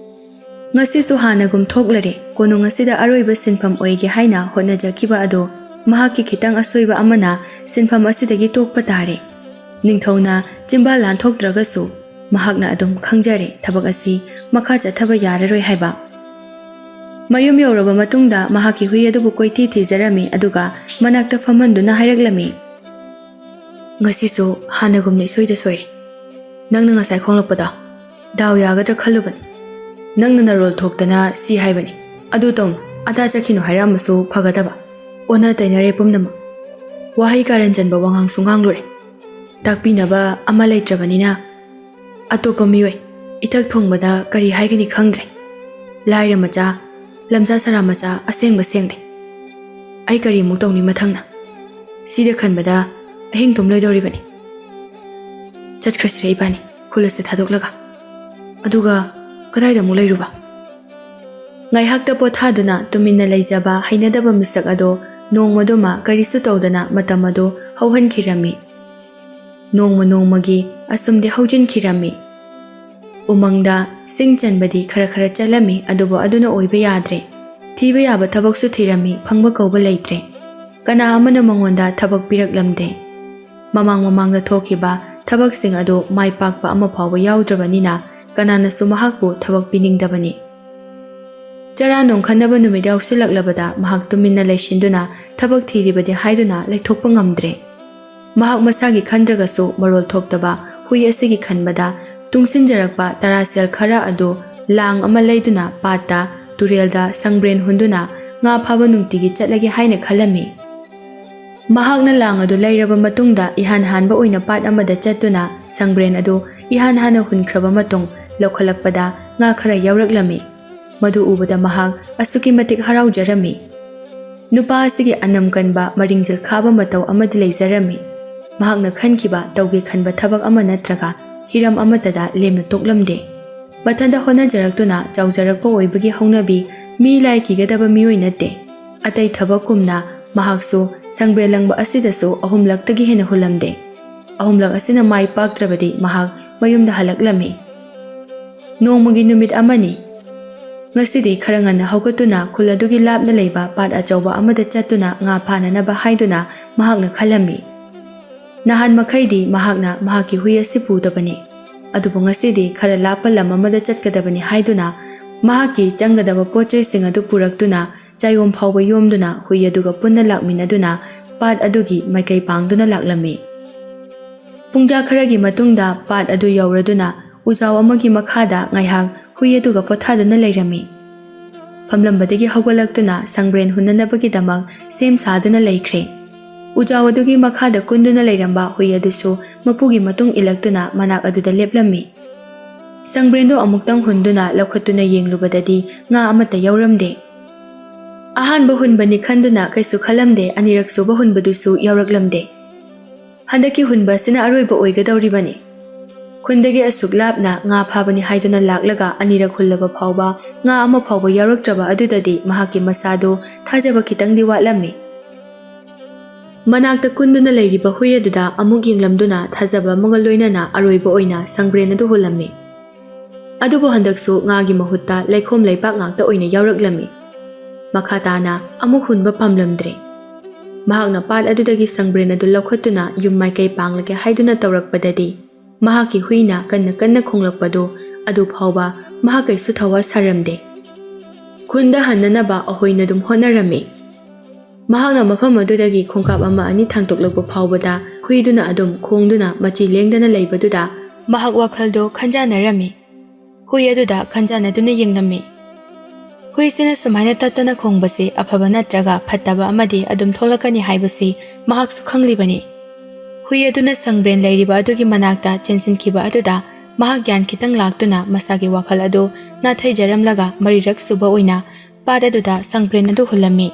ꯉꯁꯤꯁꯨ ꯍꯥꯟꯅꯒꯨꯝ ꯊꯣꯛꯂꯔꯦ꯫ ꯀꯣꯅꯨꯡ ꯑꯁꯤꯗ ꯑꯔꯣꯏꯕ ꯁꯤꯟꯐꯝ ꯑꯣꯏꯒꯦ ꯍꯥꯏꯅ ꯍꯣꯠꯅꯖꯈꯤꯕ ꯑꯗꯨ ꯃꯍꯥꯛꯀꯤ ꯈꯤꯇꯪ ꯑꯁꯣꯏꯕ ꯑꯃꯅ ꯁꯤꯟꯐꯝ ꯑꯁꯤꯗꯒꯤ ꯇꯣꯛꯄ ꯇꯥꯔꯦ꯫ ꯅꯤꯡꯊꯧꯅ ꯆꯤꯝꯕꯥꯜ ꯂꯥꯟꯊꯣꯛꯇ꯭ꯔꯒꯁꯨ ꯃꯍꯥꯛꯅ ꯑꯗꯨꯝ ꯈꯪꯖꯔꯦ ꯊꯕꯛ ꯑꯁꯤ ꯃꯈꯥ ꯆꯠꯊꯕ ꯌꯥꯔꯔꯣꯏ ꯍꯥꯏꯕ꯫ ꯃꯌꯨꯝ ꯌꯧꯔꯕ ꯃꯇꯨꯡꯗ ꯃꯍꯥꯛꯀꯤ ꯍꯨꯏ ꯑꯗꯨꯕꯨ ꯀꯣꯏꯊꯤ ꯊꯤꯖꯔꯝꯃꯤ, ꯑꯗꯨꯒ ꯃꯅꯥꯛꯇ ꯐꯝꯍꯟꯗꯨꯅ ꯍꯥꯏꯔꯛꯂꯝꯃꯤ, "ꯉꯁꯤꯁꯨ ꯍꯥꯟꯅꯒꯨꯝꯅ ꯏꯁꯣꯏꯗ ꯁꯣꯏꯔꯦ꯫ ꯅꯪꯅ ꯉꯁꯥꯏ ꯈꯣꯡꯂꯛꯄꯗꯣ ꯗꯥꯎ ꯌꯥꯒꯗ꯭ꯔꯥ ꯈꯜꯂꯨꯕꯅꯤ꯫ ꯅꯪꯅ ꯅꯔꯣꯜ ꯊꯣꯛꯇꯅ ꯁꯤ ꯍꯥꯏꯕꯅꯤ, ꯑꯗꯨ ꯇꯧꯅꯨ, ꯑꯗꯥ ꯆꯠꯈꯤꯅꯨ ꯍꯥꯏꯔꯛꯑꯝꯃꯁꯨ ꯐꯒꯗꯕ꯫ ꯑꯣꯟꯅ ꯇꯩꯅꯔꯦ ꯄꯨꯝꯅꯃꯛ꯫ ꯋꯥꯍꯩ ꯀꯥꯔꯟ ꯆꯟꯕ ꯋꯥꯉꯥꯡꯁꯨ ꯉꯥꯡꯂꯨꯔꯦ꯫ ꯇꯥꯛꯄꯤꯅꯕ ꯑꯃ ꯂꯩꯇ꯭ꯔꯕꯅꯤꯅ ꯑꯇꯣꯞꯄ ꯃꯤꯑꯣꯏ ꯏꯊꯛ ꯊꯣꯡꯕꯗ ꯀꯔꯤ ꯍꯥꯏꯒꯅꯤ ꯈꯪꯗ꯭ꯔꯦ꯫ ꯂꯥꯏꯔ ꯃꯆꯥ, ꯂꯝꯖꯥ ꯁꯔꯥ ꯃꯆꯥ ꯑꯁꯦꯡꯕ ꯁꯦꯡꯂꯦ꯫ ꯑꯩ ꯀꯔꯤꯃꯨꯛ ꯇꯧꯅꯤ ꯃꯊꯪꯅ? ꯁꯤꯗ ꯈꯟꯕꯗ ꯑꯍꯤꯡ ꯇꯨꯝꯂꯣꯏꯗꯧꯔꯤꯕꯅꯤ꯫ ꯆꯠꯈ꯭ꯔꯁꯤꯔ ꯏꯕꯥꯅꯤ, ꯈꯨꯜ ꯑꯁꯤ ꯊꯥꯗꯣꯛꯂꯒ꯫ ꯑꯗꯨꯒ ꯀꯗꯥꯏꯗ ꯑꯃꯨꯛ ꯂꯩꯔꯨꯕ?" ꯉꯥꯏꯍꯥꯛꯇ ꯄꯣꯊꯥꯗꯨꯅ ꯇꯨꯃꯤꯟꯅ ꯂꯩꯖꯕ ꯍꯩꯅꯗꯕ ꯃꯤꯁꯛ ꯑꯗꯣ ꯅꯣꯡꯃꯗꯨꯃ ꯀꯔꯤꯁꯨ ꯇꯧꯗꯅ ꯃꯇꯝ ꯑꯗꯨ ꯍꯧꯍꯟꯈꯤꯔꯝꯃꯤ꯫ ꯅꯣꯡꯃ ꯅꯣꯡꯃꯒꯤ ꯑꯁꯨꯝꯗꯤ ꯍꯧꯖꯤꯟꯈꯤꯔꯝꯃꯤ꯫ ꯎꯃꯪꯗ ꯁꯤꯡ ꯆꯟꯕꯗꯤ ꯈꯔ ꯈꯔ ꯆꯠꯂꯝꯃꯤ, ꯑꯗꯨꯕꯨ ꯑꯗꯨꯅ ꯑꯣꯏꯕ ꯌꯥꯗ꯭ꯔꯦ꯫ ꯊꯤꯕ ꯌꯥꯕ ꯊꯕꯛꯁꯨ ꯊꯤꯔꯝꯃꯤ, ꯐꯪꯕ ꯀꯧꯕ ꯂꯩꯇ꯭ꯔꯦ꯫ ꯀꯅꯥ ꯑꯃꯅ ꯃꯉꯣꯟꯗ ꯊꯕꯛ ꯄꯤꯔꯛꯂꯝꯗꯦ꯫ ꯃꯃꯥꯡ ꯃꯃꯥꯡꯗ ꯊꯣꯛꯈꯤꯕ ꯊꯕꯛꯁꯤꯡ ꯑꯗꯨ ꯃꯥꯏ ꯄꯥꯛꯄ ꯑꯃ ꯐꯥꯎꯕ ꯌꯥꯎꯗ꯭ꯔꯕꯅꯤꯅ ꯀꯅꯥꯅꯁꯨ ꯃꯍꯥꯛꯄꯨ ꯊꯕꯛ ꯄꯤꯅꯤꯡꯗꯕꯅꯤ꯫ ꯆꯔꯥ ꯅꯣꯡꯈꯠꯅꯕ ꯅꯨꯃꯤꯠ ꯌꯥꯎꯁꯤꯜꯂꯛꯂꯕꯗ ꯃꯍꯥꯛ ꯇꯨꯃꯤꯟꯅ ꯂꯩꯁꯤꯟꯗꯨꯅ ꯊꯕꯛ ꯊꯤꯔꯤꯕꯗꯤ ꯍꯥꯏꯗꯨꯅ ꯂꯩꯊꯣꯛꯄ ꯉꯝꯗ꯭ꯔꯦ꯫ ꯃꯍꯥꯛ ꯃꯁꯥꯒꯤ ꯈꯟꯗ꯭ꯔꯒꯁꯨ ꯃꯔꯣꯜ ꯊꯣꯛꯇꯕ ꯍꯨꯏ ꯑꯁꯤꯒꯤ ꯈꯟꯕꯗ ꯇꯨꯡꯁꯤꯟꯖꯔꯛꯄ ꯇꯔꯥꯁꯦꯜ ꯈꯔ ꯑꯗꯨ ꯂꯥꯡ ꯑꯃ ꯂꯩꯗꯨꯅ ꯄꯥꯠꯇ, ꯇꯨꯔꯦꯜꯗ ꯁꯪꯕ꯭ꯔꯦꯟ ꯍꯨꯟꯗꯨꯅ ꯉꯥ ꯐꯥꯕ ꯅꯨꯡꯇꯤꯒꯤ ꯆꯠꯂꯒꯦ ꯍꯥꯏꯅ ꯈꯜꯂꯝꯃꯤ꯫ ꯃꯍꯥꯛꯅ ꯂꯥꯡ ꯑꯗꯨ ꯂꯩꯔꯕ ꯃꯇꯨꯡꯗ ꯏꯍꯥꯟ ꯍꯥꯟꯕ ꯑꯣꯏꯅ ꯄꯥꯠ ꯑꯃꯗ ꯆꯠꯇꯨꯅ ꯁꯪꯕ꯭ꯔꯦꯟ ꯑꯗꯨ ꯏꯍꯥꯟ ꯍꯥꯟꯅ ꯍꯨꯟꯈ꯭ꯔꯕ ꯃꯇꯨꯡ ꯂꯧꯈꯠꯂꯛꯄꯗ ꯉꯥ ꯈꯔ ꯌꯥꯎꯔꯛꯂꯝꯃꯤ꯫ ꯃꯗꯨ ꯎꯕꯗ ꯃꯍꯥꯛ ꯑꯁꯨꯛꯀꯤ ꯃꯇꯤꯛ ꯍꯔꯥꯎꯖꯔꯝꯃꯤ꯫ ꯅꯨꯄꯥ ꯑꯁꯤꯒꯤ ꯑꯅꯝ ꯀꯟꯕ, ꯃꯔꯤꯡꯖꯤꯜ ꯈꯥꯕ ꯃꯇꯧ ꯑꯃꯗꯤ ꯂꯩꯖꯔꯝꯃꯤ꯫ ꯃꯍꯥꯛꯅ ꯈꯟꯈꯤꯕ, ꯇꯧꯒꯦ ꯈꯟꯕ ꯊꯕꯛ ꯑꯃ ꯅꯠꯇ꯭ꯔꯒ ꯍꯤꯔꯝ ꯑꯃꯠꯇꯗ ꯂꯦꯝꯅ ꯇꯣꯛꯂꯝꯗꯦ꯫ ꯃꯊꯟꯇ ꯍꯣꯠꯅꯖꯔꯛꯇꯨꯅ ꯆꯥꯎꯖꯔꯛꯄ ꯑꯣꯏꯕꯒꯤ ꯍꯧꯅꯕꯤ ꯃꯤ ꯂꯥꯏ ꯀꯤꯒꯗꯕ ꯃꯤꯑꯣꯏ ꯅꯠꯇꯦ꯫ ꯑꯇꯩ ꯊꯕꯛꯀꯨꯝꯅ ꯃꯍꯥꯛꯁꯨ ꯁꯪꯕ꯭ꯔꯦꯟ ꯂꯪꯕ ꯑꯁꯤꯗꯁꯨ ꯑꯍꯨꯝꯂꯛꯇꯒꯤ ꯍꯦꯟꯅ ꯍꯨꯜꯂꯝꯗꯦ꯫ ꯑꯍꯨꯝꯂꯛ ꯑꯁꯤꯅ ꯃꯥꯏ ꯄꯥꯛꯇ꯭ꯔꯕꯗꯤ ꯃꯍꯥꯛ ꯃꯌꯨꯝꯗ ꯍꯜꯂꯛꯂꯝꯃꯤ꯫ ꯅꯣꯡꯃꯒꯤ ꯅꯨꯃꯤꯠ ꯑꯃꯅꯤ꯫ ꯉꯁꯤꯗꯤ ꯈꯔ ꯉꯟꯅ ꯍꯧꯒꯠꯇꯨꯅ ꯈꯨꯜ ꯑꯗꯨꯒꯤ ꯂꯥꯞꯅ ꯂꯩꯕ ꯄꯥꯠ ꯑꯆꯧꯕ ꯑꯃꯗ ꯆꯠꯇꯨꯅ ꯉꯥ ꯐꯥꯅꯅꯕ ꯍꯥꯏꯗꯨꯅ ꯃꯍꯥꯛꯅ ꯈꯜꯂꯝꯃꯤ꯫ ꯅꯍꯥꯟ ꯃꯈꯩꯗꯤ ꯃꯍꯥꯛꯅ ꯃꯍꯥꯛꯀꯤ ꯍꯨꯏ ꯑꯁꯤ ꯄꯨꯗꯕꯅꯤ, ꯑꯗꯨꯕꯨ ꯉꯁꯤꯗꯤ ꯈꯔ ꯂꯥꯞꯄ ꯂꯝ ꯑꯃꯗ ꯆꯠꯀꯗꯕꯅꯤ ꯍꯥꯏꯗꯨꯅ ꯃꯍꯥꯛꯀꯤ ꯆꯪꯒꯗꯕ ꯄꯣꯠ ꯆꯩꯁꯤꯡ ꯑꯗꯨ ꯄꯨꯔꯛꯇꯨꯅ, ꯆꯥꯌꯣꯝ ꯐꯥꯎꯕ ꯌꯣꯝꯗꯨꯅ ꯍꯨꯏ ꯑꯗꯨꯒ ꯄꯨꯟꯅ ꯂꯥꯛꯃꯤꯟꯅꯗꯨꯅ ꯄꯥꯠ ꯑꯗꯨꯒꯤ ꯃꯥꯏꯀꯩ ꯄꯥꯡꯗꯨꯅ ꯂꯥꯛꯂꯝꯃꯤ꯫ ꯄꯨꯡꯖꯥ ꯈꯔꯒꯤ ꯃꯇꯨꯡꯗ ꯄꯥꯠ ꯑꯗꯨ ꯌꯧꯔꯗꯨꯅ ꯎꯖꯥꯎ ꯑꯃꯒꯤ ꯃꯈꯥꯗ ꯉꯥꯏꯍꯥꯛ ꯍꯨꯏ ꯑꯗꯨꯒ ꯄꯣꯊꯥꯗꯨꯅ ꯂꯩꯔꯝꯃꯤ꯫ ꯐꯝꯂꯝꯕꯗꯒꯤ ꯍꯧꯒꯠꯂꯛꯇꯨꯅ ꯁꯪꯕ꯭ꯔꯦꯟ ꯍꯨꯟꯅꯅꯕꯒꯤꯗꯃꯛ ꯁꯦꯝ ꯁꯥꯗꯨꯅ ꯂꯩꯈ꯭ꯔꯦ꯫ ꯎꯖꯥꯎ ꯑꯗꯨꯒꯤ ꯃꯈꯥꯗ ꯀꯨꯟꯗꯨꯅ ꯂꯩꯔꯝꯕ ꯍꯨꯏ ꯑꯗꯨꯁꯨ ꯃꯄꯨꯒꯤ ꯃꯇꯨꯡ ꯏꯜꯂꯛꯇꯨꯅ ꯃꯅꯥꯛ ꯑꯗꯨꯗ ꯂꯦꯞꯂꯝꯃꯤ꯫ ꯁꯪꯕ꯭ꯔꯦꯟꯗꯨ ꯑꯃꯨꯛꯇꯪ ꯍꯨꯟꯗꯨꯅ ꯂꯧꯈꯠꯇꯨꯅ ꯌꯦꯡꯂꯨꯕꯗꯗꯤ ꯉꯥ ꯑꯃꯠꯇ ꯌꯥꯎꯔꯝꯗꯦ꯫ ꯑꯍꯥꯟꯕ ꯍꯨꯟꯕꯅꯤ ꯈꯟꯗꯨꯅ ꯀꯩꯁꯨ ꯈꯜꯂꯝꯗꯦ, ꯑꯅꯤꯔꯛ ꯁꯨꯕ ꯍꯨꯟꯕꯗꯨꯁꯨ ꯌꯥꯎꯔꯛꯂꯝꯗꯦ꯫ ꯍꯟꯗꯛꯀꯤ ꯍꯨꯟꯕ ꯑꯁꯤꯅ ꯑꯔꯣꯏꯕ ꯑꯣꯏꯒꯗꯧꯔꯤꯕꯅꯤ꯫ ꯈꯨꯟꯗꯒꯤ ꯑꯁꯨꯛ ꯂꯥꯞꯅ ꯉꯥ ꯐꯥꯕꯅꯤ ꯍꯥꯏꯗꯨꯅ ꯂꯥꯛꯂꯒ ꯑꯅꯤꯔꯛ ꯍꯨꯜꯂꯕ ꯐꯥꯎꯕ ꯉꯥ ꯑꯃ ꯐꯥꯎꯕ ꯌꯥꯎꯔꯛꯇ꯭ꯔꯕ ꯑꯗꯨꯗꯗꯤ ꯃꯍꯥꯛꯀꯤ ꯃꯁꯥꯗꯨ ꯊꯥꯖꯕ ꯈꯤꯇꯪꯗꯤ ꯋꯥꯠꯂꯝꯃꯤ꯫ ꯃꯅꯥꯛꯇ ꯀꯨꯟꯗꯨꯅ ꯂꯩꯔꯤꯕ ꯍꯨꯏ ꯑꯗꯨꯗ ꯑꯃꯨꯛ ꯌꯦꯡꯂꯝꯗꯨꯅ ꯊꯥꯖꯕ ꯑꯃꯒ ꯂꯣꯏꯅꯅ ꯑꯔꯣꯏꯕ ꯑꯣꯏꯅ ꯁꯪꯕ꯭ꯔꯦꯟ ꯑꯗꯨ ꯍꯨꯜꯂꯝꯃꯤ꯫ ꯑꯗꯨꯕꯨ ꯍꯟꯗꯛꯁꯨ ꯉꯥꯒꯤ ꯃꯍꯨꯠꯇ ꯂꯩꯈꯣꯝ ꯂꯩꯄꯥꯛ ꯉꯥꯛꯇ ꯑꯣꯏꯅ ꯌꯥꯎꯔꯛꯂꯝꯃꯤ꯫ ꯃꯈꯥ ꯇꯥꯅ ꯑꯃꯨꯛ ꯍꯨꯟꯕ ꯄꯥꯝꯂꯝꯗ꯭ꯔꯦ꯫ ꯃꯍꯥꯛꯅ ꯄꯥꯠ ꯑꯗꯨꯗꯒꯤ ꯁꯪꯕ꯭ꯔꯦꯟ ꯑꯗꯨ ꯂꯧꯈꯠꯇꯨꯅ ꯌꯨꯝ ꯃꯥꯏꯀꯩ ꯄꯥꯡꯂꯒꯦ ꯍꯥꯏꯗꯨꯅ ꯇꯧꯔꯛꯄꯗꯗꯤ, ꯃꯍꯥꯛꯀꯤ ꯍꯨꯏꯅ ꯀꯟꯅ ꯀꯟꯅ ꯈꯣꯡꯂꯛꯄꯗꯨ ꯑꯗꯨ ꯐꯥꯎꯕ ꯃꯍꯥꯛ ꯀꯩꯁꯨ ꯊꯋꯥ ꯁꯥꯔꯝꯗꯦ꯫ ꯈꯨꯟꯗ ꯍꯟꯅꯅꯕ ꯑꯍꯣꯏꯅ ꯑꯗꯨꯝ ꯍꯣꯠꯅꯔꯝꯃꯤ꯫ ꯃꯍꯥꯛꯅ ꯃꯐꯝ ꯑꯗꯨꯗꯒꯤ ꯈꯣꯡꯀꯥꯞ ꯑꯃ ꯑꯅꯤ ꯊꯥꯡꯗꯣꯛꯂꯛꯄ ꯐꯥꯎꯕꯗ ꯍꯨꯏꯗꯨꯅ ꯑꯗꯨꯝ ꯈꯣꯡꯗꯨꯅ ꯃꯆꯤ ꯂꯦꯡꯗꯅ ꯂꯩꯕꯗꯨꯗ ꯃꯍꯥꯛ ꯋꯥꯈꯜꯗꯣ ꯈꯟꯖꯥꯟꯅꯔꯝꯃꯤ꯫ ꯍꯨꯏ ꯑꯗꯨꯗ ꯈꯟꯖꯥꯟꯅꯗꯨꯅ ꯌꯦꯡꯂꯝꯃꯤ꯫ ꯍꯨꯏꯁꯤꯅ ꯁꯨꯃꯥꯏꯅ ꯇꯠꯇꯅ ꯈꯣꯡꯕꯁꯤ ꯑꯐꯕ ꯅꯠꯇ꯭ꯔꯒ ꯐꯠꯇꯕ ꯑꯃꯗꯤ ꯑꯗꯨꯝ ꯊꯣꯛꯂꯛꯀꯅꯤ ꯍꯥꯏꯕꯁꯤ ꯃꯍꯥꯛꯁꯨ ꯈꯪꯂꯤꯕꯅꯤ꯫ ꯍꯨꯏ ꯑꯗꯨꯅ ꯁꯪꯕ꯭ꯔꯦꯟ ꯂꯩꯔꯤꯕ ꯑꯗꯨꯒꯤ ꯃꯅꯥꯛꯇ ꯆꯦꯟꯁꯤꯟꯈꯤꯕ ꯑꯗꯨꯗ ꯃꯍꯥꯛ ꯒ꯭ꯌꯥꯟ ꯈꯤꯇꯪ ꯂꯥꯛꯇꯨꯅ ꯃꯁꯥꯒꯤ ꯋꯥꯈꯜ ꯑꯗꯨ ꯅꯥꯊꯩꯖꯔꯝꯂꯒ ꯃꯔꯤꯔꯛ ꯁꯨꯕ ꯑꯣꯏꯅ ꯄꯥꯠ ꯑꯗꯨꯗ ꯁꯪꯕ꯭ꯔꯦꯟ ꯑꯗꯨ ꯍꯨꯜꯂꯝꯃꯤ꯫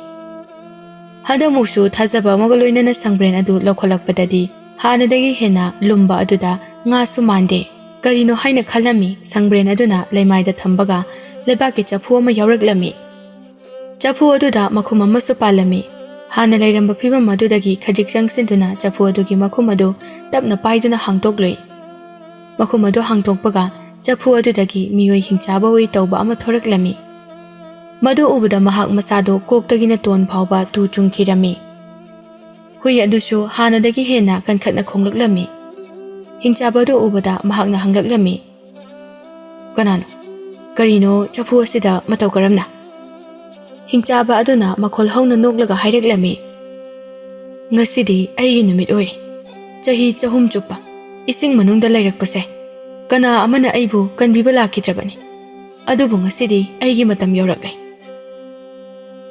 ꯍꯟꯗꯛꯃꯨꯛꯁꯨ ꯊꯥꯖꯕ ꯑꯃꯒ ꯂꯣꯏꯅꯅ ꯁꯪꯕ꯭ꯔꯦꯟ ꯑꯗꯨ ꯂꯧꯈꯠꯂꯛꯄꯗꯗꯤ ꯍꯥꯟꯅꯗꯒꯤ ꯍꯦꯟꯅ ꯂꯨꯝꯕ ꯑꯗꯨꯗ ꯉꯥꯁꯨ ꯃꯥꯟꯗꯦ꯫ ꯀꯔꯤꯅꯣ ꯍꯥꯏꯅ ꯈꯜꯂꯝꯃꯤ꯫ ꯁꯪꯕ꯭ꯔꯦꯟ ꯑꯗꯨꯅ ꯂꯩꯃꯥꯏꯗ ꯊꯝꯕꯒ ꯂꯩꯕꯥꯛꯀꯤ ꯆꯐꯨ ꯑꯃ ꯌꯥꯎꯔꯛꯂꯝꯃꯤ꯫ ꯆꯐꯨ ꯑꯗꯨꯗ ꯃꯈꯨꯝ ꯑꯃꯁꯨ ꯄꯥꯜꯂꯝꯃꯤ꯫ ꯍꯥꯟꯅ ꯂꯩꯔꯝꯕ ꯐꯤꯕꯝ ꯑꯗꯨꯗꯒꯤ ꯈꯖꯤꯛ ꯆꯪꯁꯤꯟꯗꯨꯅ ꯆꯐꯨ ꯑꯗꯨꯒꯤ ꯃꯈꯨꯝ ꯑꯗꯨ ꯇꯞꯅ ꯄꯥꯏꯗꯨꯅ ꯍꯥꯡꯗꯣꯛꯂꯨꯏ꯫ ꯃꯈꯨꯝ ꯑꯗꯨ ꯍꯥꯡꯗꯣꯛꯄꯒ ꯆꯐꯨ ꯑꯗꯨꯗꯒꯤ ꯃꯤꯑꯣꯏ ꯍꯤꯡꯆꯥꯕ ꯑꯣꯏ ꯇꯧꯕ ꯑꯃ ꯊꯣꯔꯛꯂꯝꯃꯤ꯫ ꯃꯗꯨ ꯎꯕꯗ ꯃꯍꯥꯛ ꯃꯁꯥꯗꯨ ꯀꯣꯛꯇꯒꯤꯅ ꯇꯣꯟ ꯐꯥꯎꯕ ꯇꯨ ꯆꯨꯡꯈꯤꯔꯝꯃꯤ꯫ ꯍꯨꯏ ꯑꯗꯨꯁꯨ ꯍꯥꯟꯅꯗꯒꯤ ꯍꯦꯟꯅ ꯀꯟꯈꯠꯅ ꯈꯣꯡꯂꯛꯂꯝꯃꯤ꯫ ꯍꯤꯡꯆꯥꯕ ꯑꯗꯨ ꯎꯕꯗ ꯃꯍꯥꯛꯅ ꯍꯪꯂꯛꯂꯝꯃꯤ, "ꯀꯅꯥꯅꯣ?" "ꯀꯔꯤꯅꯣ ꯆꯐꯨ ꯑꯁꯤꯗ ꯃꯇꯧ ꯀꯔꯝꯅ?" ꯍꯤꯡꯆꯥꯕ ꯑꯗꯨꯅ ꯃꯈꯣꯜ ꯍꯧꯅ ꯅꯣꯛꯂꯒ ꯍꯥꯏꯔꯛꯂꯝꯃꯤ, "ꯉꯁꯤꯗꯤ ꯑꯩꯒꯤ ꯅꯨꯃꯤꯠ ꯑꯣꯏꯔꯦ꯫ ꯆꯍꯤ ꯆꯍꯨꯝ ꯆꯨꯞꯄ ꯏꯁꯤꯡ ꯃꯅꯨꯡꯗ ꯂꯩꯔꯛꯄꯁꯦ, ꯀꯅꯥ ꯑꯃꯅ ꯑꯩꯕꯨ ꯀꯟꯕꯤꯕ ꯂꯥꯛꯈꯤꯗ꯭ꯔꯕꯅꯤ꯫ ꯑꯗꯨꯕꯨ ꯉꯁꯤꯗꯤ ꯑꯩꯒꯤ ꯃꯇꯝ ꯌꯧꯔꯛꯂꯦ꯫"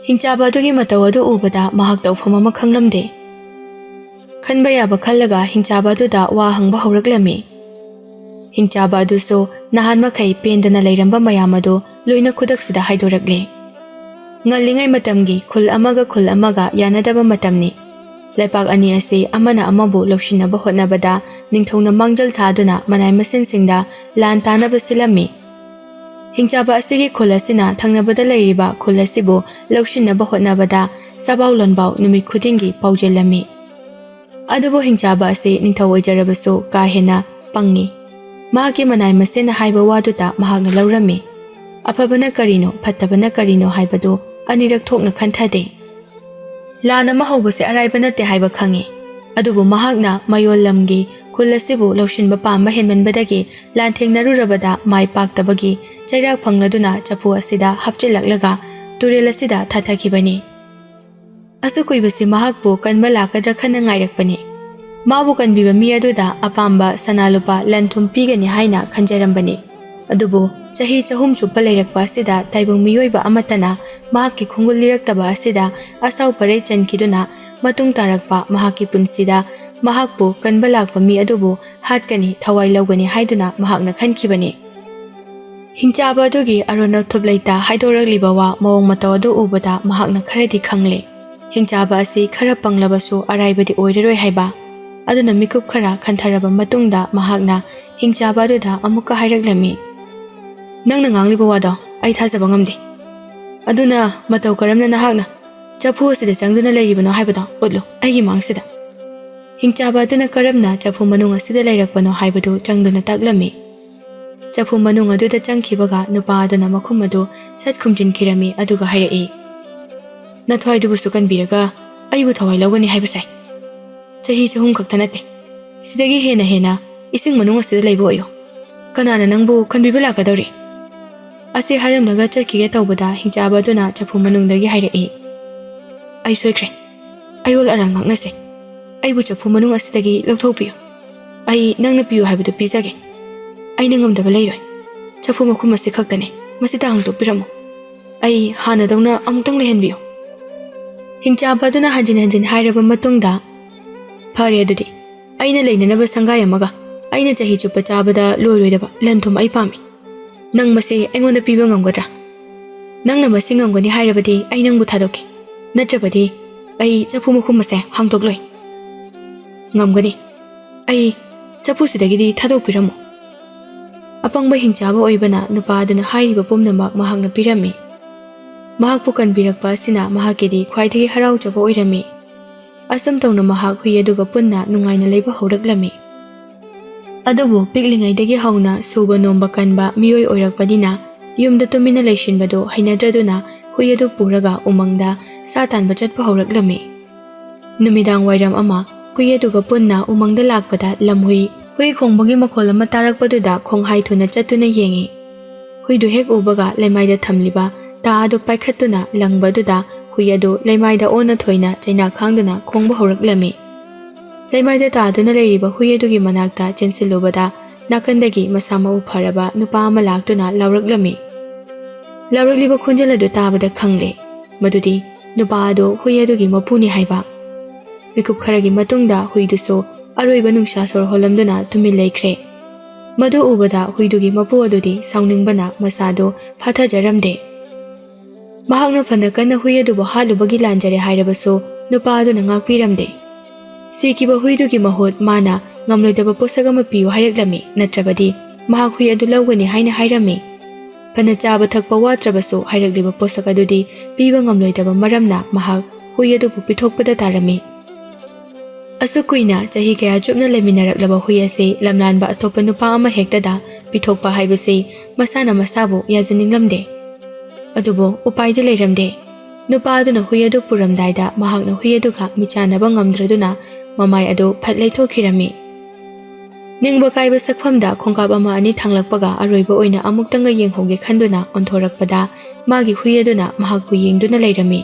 ꯍꯤꯡꯆꯥꯕ ꯑꯗꯨꯒꯤ ꯃꯇꯧ ꯑꯗꯨ ꯎꯕꯗ ꯃꯍꯥꯛ ꯇꯧꯐꯝ ꯑꯃ ꯈꯪꯂꯝꯗꯦ꯫ ꯈꯟꯕ ꯌꯥꯕ ꯈꯜꯂꯒ ꯍꯤꯡꯆꯥꯕ ꯑꯗꯨꯗ ꯋꯥ ꯍꯪꯕ ꯍꯧꯔꯛꯂꯝꯃꯤ꯫ ꯍꯤꯡꯆꯥꯕ ꯑꯗꯨꯁꯨ ꯅꯍꯥꯟ ꯃꯈꯩ ꯄꯦꯟꯗꯅ ꯂꯩꯔꯝꯕ ꯃꯌꯥꯝ ꯑꯗꯨ ꯂꯣꯏꯅ ꯈꯨꯗꯛꯁꯤꯗ ꯍꯥꯏꯗꯣꯔꯛꯂꯦ꯫ ꯉꯜꯂꯤꯉꯩ ꯃꯇꯝꯒꯤ ꯈꯨꯜ ꯑꯃꯒ ꯈꯨꯜ ꯑꯃꯒ ꯌꯥꯅꯗꯕ ꯃꯇꯝꯅꯤ꯫ ꯂꯩꯄꯥꯛ ꯑꯅꯤ ꯑꯁꯤ ꯑꯃꯅ ꯑꯃꯕꯨ ꯂꯧꯁꯤꯟꯅꯕ ꯍꯣꯠꯅꯕꯗ ꯅꯤꯡꯊꯧꯅ ꯃꯥꯡꯖꯤꯜ ꯊꯥꯗꯨꯅ ꯃꯅꯥꯏ ꯃꯁꯦꯟꯁꯤꯡꯗ ꯂꯥꯟ ꯇꯥꯅꯕ ꯁꯤꯜꯂꯝꯃꯤ꯫ ꯍꯤꯡꯆꯥꯕ ꯑꯁꯤꯒꯤ ꯈꯨꯜ ꯑꯁꯤꯅ ꯊꯪꯅꯕꯗ ꯂꯩꯔꯤꯕ ꯈꯨꯜ ꯑꯁꯤꯕꯨ ꯂꯧꯁꯤꯟꯅꯕ ꯍꯣꯠꯅꯕꯗ ꯁꯥꯕꯥꯎ ꯂꯣꯟꯕꯥꯎ ꯅꯨꯃꯤꯠ ꯈꯨꯗꯤꯡꯒꯤ ꯄꯥꯎꯖꯦꯜꯂꯝꯃꯤ꯫ ꯑꯗꯨꯕꯨ ꯍꯤꯡꯆꯥꯕ ꯑꯁꯤ ꯅꯤꯡꯊꯧ ꯑꯣꯏꯖꯔꯕꯁꯨ ꯀꯥ ꯍꯦꯟꯅ ꯄꯪꯉꯤ꯫ ꯃꯍꯥꯛꯀꯤ ꯃꯅꯥꯏ ꯃꯁꯦꯟꯅ ꯍꯥꯏꯕ ꯋꯥꯗꯨꯇ ꯃꯍꯥꯛꯅ ꯂꯧꯔꯝꯃꯤ꯫ ꯑꯐꯕꯅ ꯀꯔꯤꯅꯣ, ꯐꯠꯇꯕꯅ ꯀꯔꯤꯅꯣ ꯍꯥꯏꯕꯗꯨ ꯑꯅꯤꯔꯛ ꯊꯣꯛꯅ ꯈꯟꯊꯗꯦ꯫ ꯂꯥꯟ ꯑꯃ ꯍꯧꯕꯁꯦ ꯑꯔꯥꯏꯕ ꯅꯠꯇꯦ ꯍꯥꯏꯕ ꯈꯪꯉꯤ꯫ ꯑꯗꯨꯕꯨ ꯃꯍꯥꯛꯅ ꯃꯌꯣꯜ ꯂꯝꯒꯤ ꯈꯨꯜ ꯑꯁꯤꯕꯨ ꯂꯧꯁꯤꯟꯕ ꯄꯥꯝꯕ ꯍꯦꯟꯃꯟꯕꯗꯒꯤ ꯂꯥꯟꯊꯦꯡꯅꯔꯨꯔꯕꯗ ꯃꯥꯏ ꯄꯥꯛꯇꯕꯒꯤ ꯆꯩꯔꯥꯛ ꯐꯪꯂꯗꯨꯅ ꯆꯐꯨ ꯑꯁꯤꯗ ꯍꯥꯞꯆꯤꯜꯂꯛꯂꯒ ꯇꯨꯔꯦꯜ ꯑꯁꯤꯗ ꯊꯥꯊꯈꯤꯕꯅꯤ꯫ ꯑꯁꯨꯛ ꯀꯨꯏꯕꯁꯤ ꯃꯍꯥꯛꯄꯨ ꯀꯟꯕ ꯂꯥꯛꯀꯗ꯭ꯔꯥ ꯈꯟꯅ ꯉꯥꯏꯔꯛꯄꯅꯤ꯫ ꯃꯥꯕꯨ ꯀꯟꯕꯤꯕ ꯃꯤ ꯑꯗꯨꯗ ꯑꯄꯥꯝꯕ ꯁꯅꯥ ꯂꯨꯄꯥ ꯂꯟ ꯊꯨꯝ ꯄꯤꯒꯅꯤ ꯍꯥꯏꯅ ꯈꯟꯖꯔꯝꯕꯅꯤ꯫ ꯑꯗꯨꯕꯨ ꯆꯍꯤ ꯆꯍꯨꯝ ꯆꯨꯞꯄ ꯂꯩꯔꯛꯄ ꯑꯁꯤꯗ ꯇꯥꯏꯕꯪ ꯃꯤꯑꯣꯏꯕ ꯑꯃꯠꯇꯅ ꯃꯍꯥꯛꯀꯤ ꯈꯣꯡꯒꯨꯜ ꯂꯤꯔꯛꯇꯕ ꯑꯁꯤꯗ ꯑꯁꯥꯎ ꯄꯔꯩ ꯆꯟꯈꯤꯗꯨꯅ ꯃꯇꯨꯡ ꯇꯥꯔꯛꯄ ꯃꯍꯥꯛꯀꯤ ꯄꯨꯟꯁꯤꯗ ꯃꯍꯥꯛꯄꯨ ꯀꯟꯕ ꯂꯥꯛꯄ ꯃꯤ ꯑꯗꯨꯕꯨ ꯍꯥꯠꯀꯅꯤ, ꯊꯋꯥꯏ ꯂꯧꯒꯅꯤ ꯍꯥꯏꯗꯨꯅ ꯃꯍꯥꯛꯅ ꯈꯟꯈꯤꯕꯅꯤ꯫ ꯍꯤꯡꯆꯥꯕ ꯑꯗꯨꯒꯤ ꯑꯔꯣꯟ ꯑꯊꯨꯞ ꯂꯩꯇ ꯍꯥꯏꯗꯣꯔꯛꯂꯤꯕ ꯋꯥ ꯃꯑꯣꯡ ꯃꯇꯧ ꯑꯗꯨ ꯎꯕꯗ ꯃꯍꯥꯛꯅ ꯈꯔꯗꯤ ꯈꯪꯂꯦ꯫ ꯍꯤꯡꯆꯥꯕ ꯑꯁꯤ ꯈꯔ ꯄꯪꯂꯕꯁꯨ ꯑꯔꯥꯏꯕꯗꯤ ꯑꯣꯏꯔꯔꯣꯏ ꯍꯥꯏꯕ꯫ ꯑꯗꯨꯅ ꯃꯤꯀꯨꯞ ꯈꯔ ꯈꯟꯊꯔꯕ ꯃꯇꯨꯡꯗ ꯃꯍꯥꯛꯅ ꯍꯤꯡꯆꯥꯕ ꯑꯗꯨꯗ ꯑꯃꯨꯛꯀ ꯍꯥꯏꯔꯛꯂꯝꯃꯤ, "ꯅꯪꯅ ꯉꯥꯡꯂꯤꯕ ꯋꯥꯗꯣ ꯑꯩ ꯊꯥꯖꯕ ꯉꯝꯗꯦ꯫ ꯑꯗꯨꯅ ꯃꯇꯧ ꯀꯔꯝꯅ ꯅꯍꯥꯛꯅ ꯆꯐꯨ ꯑꯁꯤꯗ ꯆꯪꯗꯨꯅ ꯂꯩꯔꯤꯕꯅꯣ ꯍꯥꯏꯕꯗꯣ ꯎꯠꯂꯨ ꯑꯩꯒꯤ ꯃꯥꯡꯁꯤꯗ꯫" ꯍꯤꯡꯆꯥꯕ ꯑꯗꯨꯅ ꯀꯔꯝꯅ ꯆꯐꯨ ꯃꯅꯨꯡ ꯑꯁꯤꯗ ꯂꯩꯔꯛꯄꯅꯣ ꯍꯥꯏꯕꯗꯨ ꯆꯪꯗꯨꯅ ꯇꯥꯛꯂꯝꯃꯤ꯫ ꯆꯐꯨ ꯃꯅꯨꯡ ꯑꯗꯨꯗ ꯆꯪꯈꯤꯕꯒ ꯅꯨꯄꯥ ꯑꯗꯨꯅ ꯃꯈꯨꯝ ꯑꯗꯨ ꯁꯠ ꯈꯨꯝꯖꯤꯟꯈꯤꯔꯝꯃꯤ, ꯑꯗꯨꯒ ꯍꯥꯏꯔꯛꯏ, "ꯅꯊ꯭ꯋꯥꯏꯗꯨꯕꯨꯁꯨ ꯀꯟꯕꯤꯔꯒ ꯑꯩꯕꯨ ꯊꯋꯥꯏ ꯂꯧꯒꯅꯤ ꯍꯥꯏꯕꯁꯦ? ꯆꯍꯤ ꯆꯍꯨꯝ ꯈꯛꯇ ꯅꯠꯇꯦ, ꯁꯤꯗꯒꯤ ꯍꯦꯟꯅ ꯍꯦꯟꯅ ꯏꯁꯤꯡ ꯃꯅꯨꯡ ꯑꯁꯤꯗ ꯂꯩꯕ ꯑꯣꯏꯌꯨ꯫ ꯀꯅꯥꯅ ꯅꯪꯕꯨ ꯀꯟꯕꯤꯕ ꯂꯥꯛꯀꯗꯧꯔꯤ?" ꯑꯁꯤ ꯍꯥꯏꯔꯝꯂꯒ ꯆꯠꯈꯤꯒꯦ ꯇꯧꯕꯗ ꯍꯤꯡꯆꯥꯕ ꯑꯗꯨꯅ ꯆꯐꯨ ꯃꯅꯨꯡꯗꯒꯤ ꯍꯥꯏꯔꯛꯏ, "ꯑꯩ ꯁꯣꯏꯈ꯭ꯔꯦ꯫ ꯑꯌꯣꯜ ꯑꯔꯥꯟ ꯉꯥꯛꯅꯁꯦ꯫ ꯑꯩꯕꯨ ꯆꯐꯨ ꯃꯅꯨꯡ ꯑꯁꯤꯗꯒꯤ ꯂꯧꯊꯣꯛꯄꯤꯌꯨ꯫ ꯑꯩ ꯅꯪꯅ ꯄꯤꯌꯨ ꯍꯥꯏꯕꯗꯨ ꯄꯤꯖꯒꯦ꯫ ꯑꯩꯅ ꯉꯝꯗꯕ ꯂꯩꯔꯣꯏ꯫ ꯆꯐꯨ ꯃꯈꯨꯝ ꯑꯁꯤ ꯈꯛꯇꯅꯦ꯫ ꯃꯁꯤꯗ ꯍꯥꯡꯗꯣꯛꯄꯤꯔꯝꯃꯨ꯫ ꯑꯩ ꯍꯥꯟꯅꯗꯧꯅ ꯑꯃꯨꯛꯇꯪ ꯂꯩꯍꯟꯕꯤꯌꯨ꯫" ꯍꯤꯡꯆꯥꯕ ꯑꯗꯨꯅ ꯍꯟꯖꯤꯟ ꯍꯟꯖꯤꯟ ꯍꯥꯏꯔꯕ ꯃꯇꯨꯡꯗ, "ꯐꯔꯦ ꯑꯗꯨꯗꯤ, ꯑꯩꯅ ꯂꯩꯅꯅꯕ ꯁꯪꯒꯥꯏ ꯑꯃꯒ ꯑꯩꯅ ꯆꯍꯤ ꯆꯨꯞꯄ ꯆꯥꯕꯗ ꯂꯣꯏꯔꯣꯏꯗꯕ ꯂꯟ ꯊꯨꯝ ꯑꯩ ꯄꯥꯝꯃꯤ꯫ ꯅꯪ ꯃꯁꯤ ꯑꯩꯉꯣꯟꯗ ꯄꯤꯕ ꯉꯝꯒꯗ꯭ꯔꯥ? ꯅꯪꯅ ꯃꯁꯤ ꯉꯝꯒꯅꯤ ꯍꯥꯏꯔꯕꯗꯤ ꯑꯩ ꯅꯪꯕꯨ ꯊꯥꯗꯣꯛꯀꯦ꯫ ꯅꯠꯇ꯭ꯔꯕꯗꯤ ꯑꯩ ꯆꯐꯨ ꯃꯈꯨꯝ ꯑꯁꯦ ꯍꯥꯡꯗꯣꯛꯂꯣꯏ꯫" "ꯉꯝꯒꯅꯤ꯫ ꯑꯩ ꯆꯐꯨꯁꯤꯗꯒꯤꯗꯤ ꯊꯥꯗꯣꯛꯄꯤꯔꯝꯃꯨ꯫" ꯑꯄꯪꯕ ꯍꯤꯡꯆꯥꯕ ꯑꯣꯏꯕꯅ ꯅꯨꯄꯥ ꯑꯗꯨꯅ ꯍꯥꯏꯔꯤꯕ ꯄꯨꯝꯅꯃꯛ ꯃꯍꯥꯛꯅ ꯄꯤꯔꯝꯃꯤ꯫ ꯃꯍꯥꯛꯄꯨ ꯀꯟꯕꯤꯔꯛꯄ ꯑꯁꯤꯅ ꯃꯍꯥꯛꯀꯤꯗꯤ ꯈ꯭ꯋꯥꯏꯗꯒꯤ ꯍꯔꯥꯎꯖꯕ ꯑꯣꯏꯔꯝꯃꯤ꯫ ꯑꯁꯨꯝ ꯇꯧꯅ ꯃꯍꯥꯛ ꯍꯨꯏ ꯑꯗꯨꯒ ꯄꯨꯟꯅ ꯅꯨꯡꯉꯥꯏꯅ ꯂꯩꯕ ꯍꯧꯔꯛꯂꯝꯃꯤ꯫ ꯑꯗꯨꯕꯨ ꯄꯤꯛꯂꯤꯉꯩꯗꯒꯤ ꯍꯧꯅ ꯁꯨꯕ ꯅꯣꯝꯕ ꯀꯟꯕ ꯃꯤꯑꯣꯏ ꯑꯣꯏꯔꯛꯄꯅꯤꯅ ꯌꯨꯝꯗ ꯇꯨꯃꯤꯟꯅ ꯂꯩꯁꯤꯟꯕꯗꯨ ꯍꯩꯅꯗ꯭ꯔꯗꯨꯅ ꯍꯨꯏ ꯑꯗꯨ ꯄꯨꯔꯒ ꯎꯃꯪꯗ ꯁꯥ ꯇꯥꯟꯕ ꯆꯠꯄ ꯍꯧꯔꯛꯂꯝꯃꯤ꯫ ꯅꯨꯃꯤꯗꯥꯡ ꯋꯥꯏꯔꯝ ꯑꯃ ꯍꯨꯏ ꯑꯗꯨꯒ ꯄꯨꯟꯅ ꯎꯃꯪꯗ ꯂꯥꯛꯄꯗ ꯂꯝꯍꯨꯏ ꯍꯨꯏ ꯈꯣꯡꯕꯒꯤ ꯃꯈꯣꯜ ꯑꯃ ꯇꯥꯔꯛꯄꯗꯨꯗ ꯈꯣꯡꯍꯥꯏ ꯊꯨꯅ ꯆꯠꯇꯨꯅ ꯌꯦꯡꯉꯤ꯫ ꯍꯨꯏꯗꯨ ꯍꯦꯛ ꯎꯕꯒ ꯂꯩꯃꯥꯏꯗ ꯊꯝꯂꯤꯕ ꯇꯥ ꯑꯗꯨ ꯄꯥꯏꯈꯠꯇꯨꯅ ꯂꯪꯕꯗꯨꯗ ꯍꯨꯏ ꯑꯗꯨ ꯂꯩꯃꯥꯏꯗ ꯑꯣꯟꯅ ꯊꯣꯏꯅ ꯆꯩꯅꯥ ꯈꯥꯡꯗꯨꯅ ꯈꯣꯡꯕ ꯍꯧꯔꯛꯂꯝꯃꯤ꯫ ꯂꯩꯃꯥꯏꯗ ꯇꯥꯗꯨꯅ ꯂꯩꯔꯤꯕ ꯍꯨꯏ ꯑꯗꯨꯒꯤ ꯃꯅꯥꯛꯇ ꯆꯦꯟꯁꯤꯜꯂꯨꯕꯗ ꯅꯥꯀꯟꯗꯒꯤ ꯃꯁꯥ ꯃꯎ ꯐꯔꯕ ꯅꯨꯄꯥ ꯑꯃ ꯂꯥꯛꯇꯨꯅ ꯂꯥꯎꯔꯛꯂꯝꯃꯤ꯫ ꯂꯥꯎꯔꯛꯂꯤꯕ ꯈꯣꯟꯖꯦꯜ ꯑꯗꯨ ꯇꯥꯕꯗ ꯈꯪꯂꯦ ꯃꯗꯨꯗꯤ ꯅꯨꯄꯥ ꯑꯗꯨ ꯍꯨꯏ ꯑꯗꯨꯒꯤ ꯃꯄꯨꯅꯤ ꯍꯥꯏꯕ꯫ ꯃꯤꯀꯨꯞ ꯈꯔꯒꯤ ꯃꯇꯨꯡꯗ ꯍꯨꯏꯗꯨꯁꯨ ꯑꯔꯣꯏꯕ ꯅꯨꯡꯁꯥ ꯁꯣꯔ ꯍꯣꯜꯂꯝꯗꯨꯅ ꯇꯨꯃꯤꯟ ꯂꯩꯈ꯭ꯔꯦ꯫ ꯃꯗꯨ ꯎꯕꯗ ꯍꯨꯏꯗꯨꯒꯤ ꯃꯄꯨ ꯑꯗꯨꯗꯤ ꯁꯥꯎꯅꯤꯡꯕꯅ ꯃꯁꯥꯗꯨ ꯐꯥꯊꯖꯔꯝꯗꯦ꯫ ꯃꯍꯥꯛꯅ ꯐꯅ ꯀꯟꯅ ꯍꯨꯏ ꯑꯗꯨꯕꯨ ꯍꯥꯠꯂꯨꯕꯒꯤ ꯂꯥꯟꯖꯔꯦ ꯍꯥꯏꯔꯕꯁꯨ ꯅꯨꯄꯥ ꯑꯗꯨꯅ ꯉꯥꯛꯄꯤꯔꯝꯗꯦ꯫ ꯁꯤꯈꯤꯕ ꯍꯨꯏꯗꯨꯒꯤ ꯃꯍꯨꯠ ꯃꯥꯅ ꯉꯝꯂꯣꯏꯗꯕ ꯄꯣꯠꯁꯛ ꯑꯃ ꯄꯤꯌꯨ ꯍꯥꯏꯔꯛꯂꯝꯃꯤ, ꯅꯠꯇ꯭ꯔꯕꯗꯤ ꯃꯍꯥꯛ ꯍꯨꯏ ꯑꯗꯨ ꯂꯧꯒꯅꯤ ꯍꯥꯏꯅ ꯍꯥꯏꯔꯝꯃꯤ꯫ ꯐꯅ ꯆꯥꯕ ꯊꯛꯄ ꯋꯥꯠꯇ꯭ꯔꯕꯁꯨ ꯍꯥꯏꯔꯛꯂꯤꯕ ꯄꯣꯠꯁꯛ ꯑꯗꯨꯗꯤ ꯄꯤꯕ ꯉꯝꯂꯣꯏꯗꯕ ꯃꯔꯝꯅ ꯃꯍꯥꯛ ꯍꯨꯏ ꯑꯗꯨꯕꯨ ꯄꯤꯊꯣꯛꯄꯗ ꯇꯥꯔꯝꯃꯤ꯫ ꯑꯁꯨꯛ ꯀꯨꯏꯅ ꯆꯍꯤ ꯀꯌꯥ ꯆꯨꯞꯅ ꯂꯩꯃꯤꯟꯅꯔꯛꯂꯕ ꯍꯨꯏ ꯑꯁꯤ ꯂꯝꯂꯥꯟꯕ ꯑꯇꯣꯞꯄ ꯅꯨꯄꯥ ꯑꯃ ꯍꯦꯛꯇꯗ ꯄꯤꯊꯣꯛꯄ ꯍꯥꯏꯕꯁꯤ ꯃꯁꯥꯅ ꯃꯁꯥꯕꯨ ꯌꯥꯖꯅꯤꯡꯂꯝꯗꯦ꯫ ꯑꯗꯨꯕꯨ ꯎꯄꯥꯏꯗꯤ ꯂꯩꯔꯝꯗꯦ꯫ ꯅꯨꯄꯥ ꯑꯗꯨꯅ ꯍꯨꯏ ꯑꯗꯨ ꯄꯨꯔꯝꯗꯥꯏꯗ ꯃꯍꯥꯛꯅ ꯍꯨꯏ ꯑꯗꯨꯒ ꯃꯤꯆꯥꯟꯅꯕ ꯉꯝꯗ꯭ꯔꯗꯨꯅ ꯃꯃꯥꯏ ꯑꯗꯨ ꯐꯠ ꯂꯩꯊꯣꯛꯈꯤꯔꯝꯃꯤ꯫ ꯅꯤꯡꯕ ꯀꯥꯏꯕ ꯁꯛꯐꯝꯗ ꯈꯣꯡꯀꯥꯞ ꯑꯃ ꯑꯅꯤ ꯊꯥꯡꯂꯛꯄꯒ ꯑꯔꯣꯏꯕ ꯑꯣꯏꯅ ꯑꯃꯨꯛꯇꯪꯒ ꯌꯦꯡꯍꯧꯒꯦ ꯈꯟꯗꯨꯅ ꯑꯣꯟꯊꯣꯔꯛꯄꯗ ꯃꯥꯒꯤ ꯍꯨꯏ ꯑꯗꯨꯅ ꯃꯍꯥꯛꯄꯨ ꯌꯦꯡꯗꯨꯅ ꯂꯩꯔꯝꯃꯤ꯫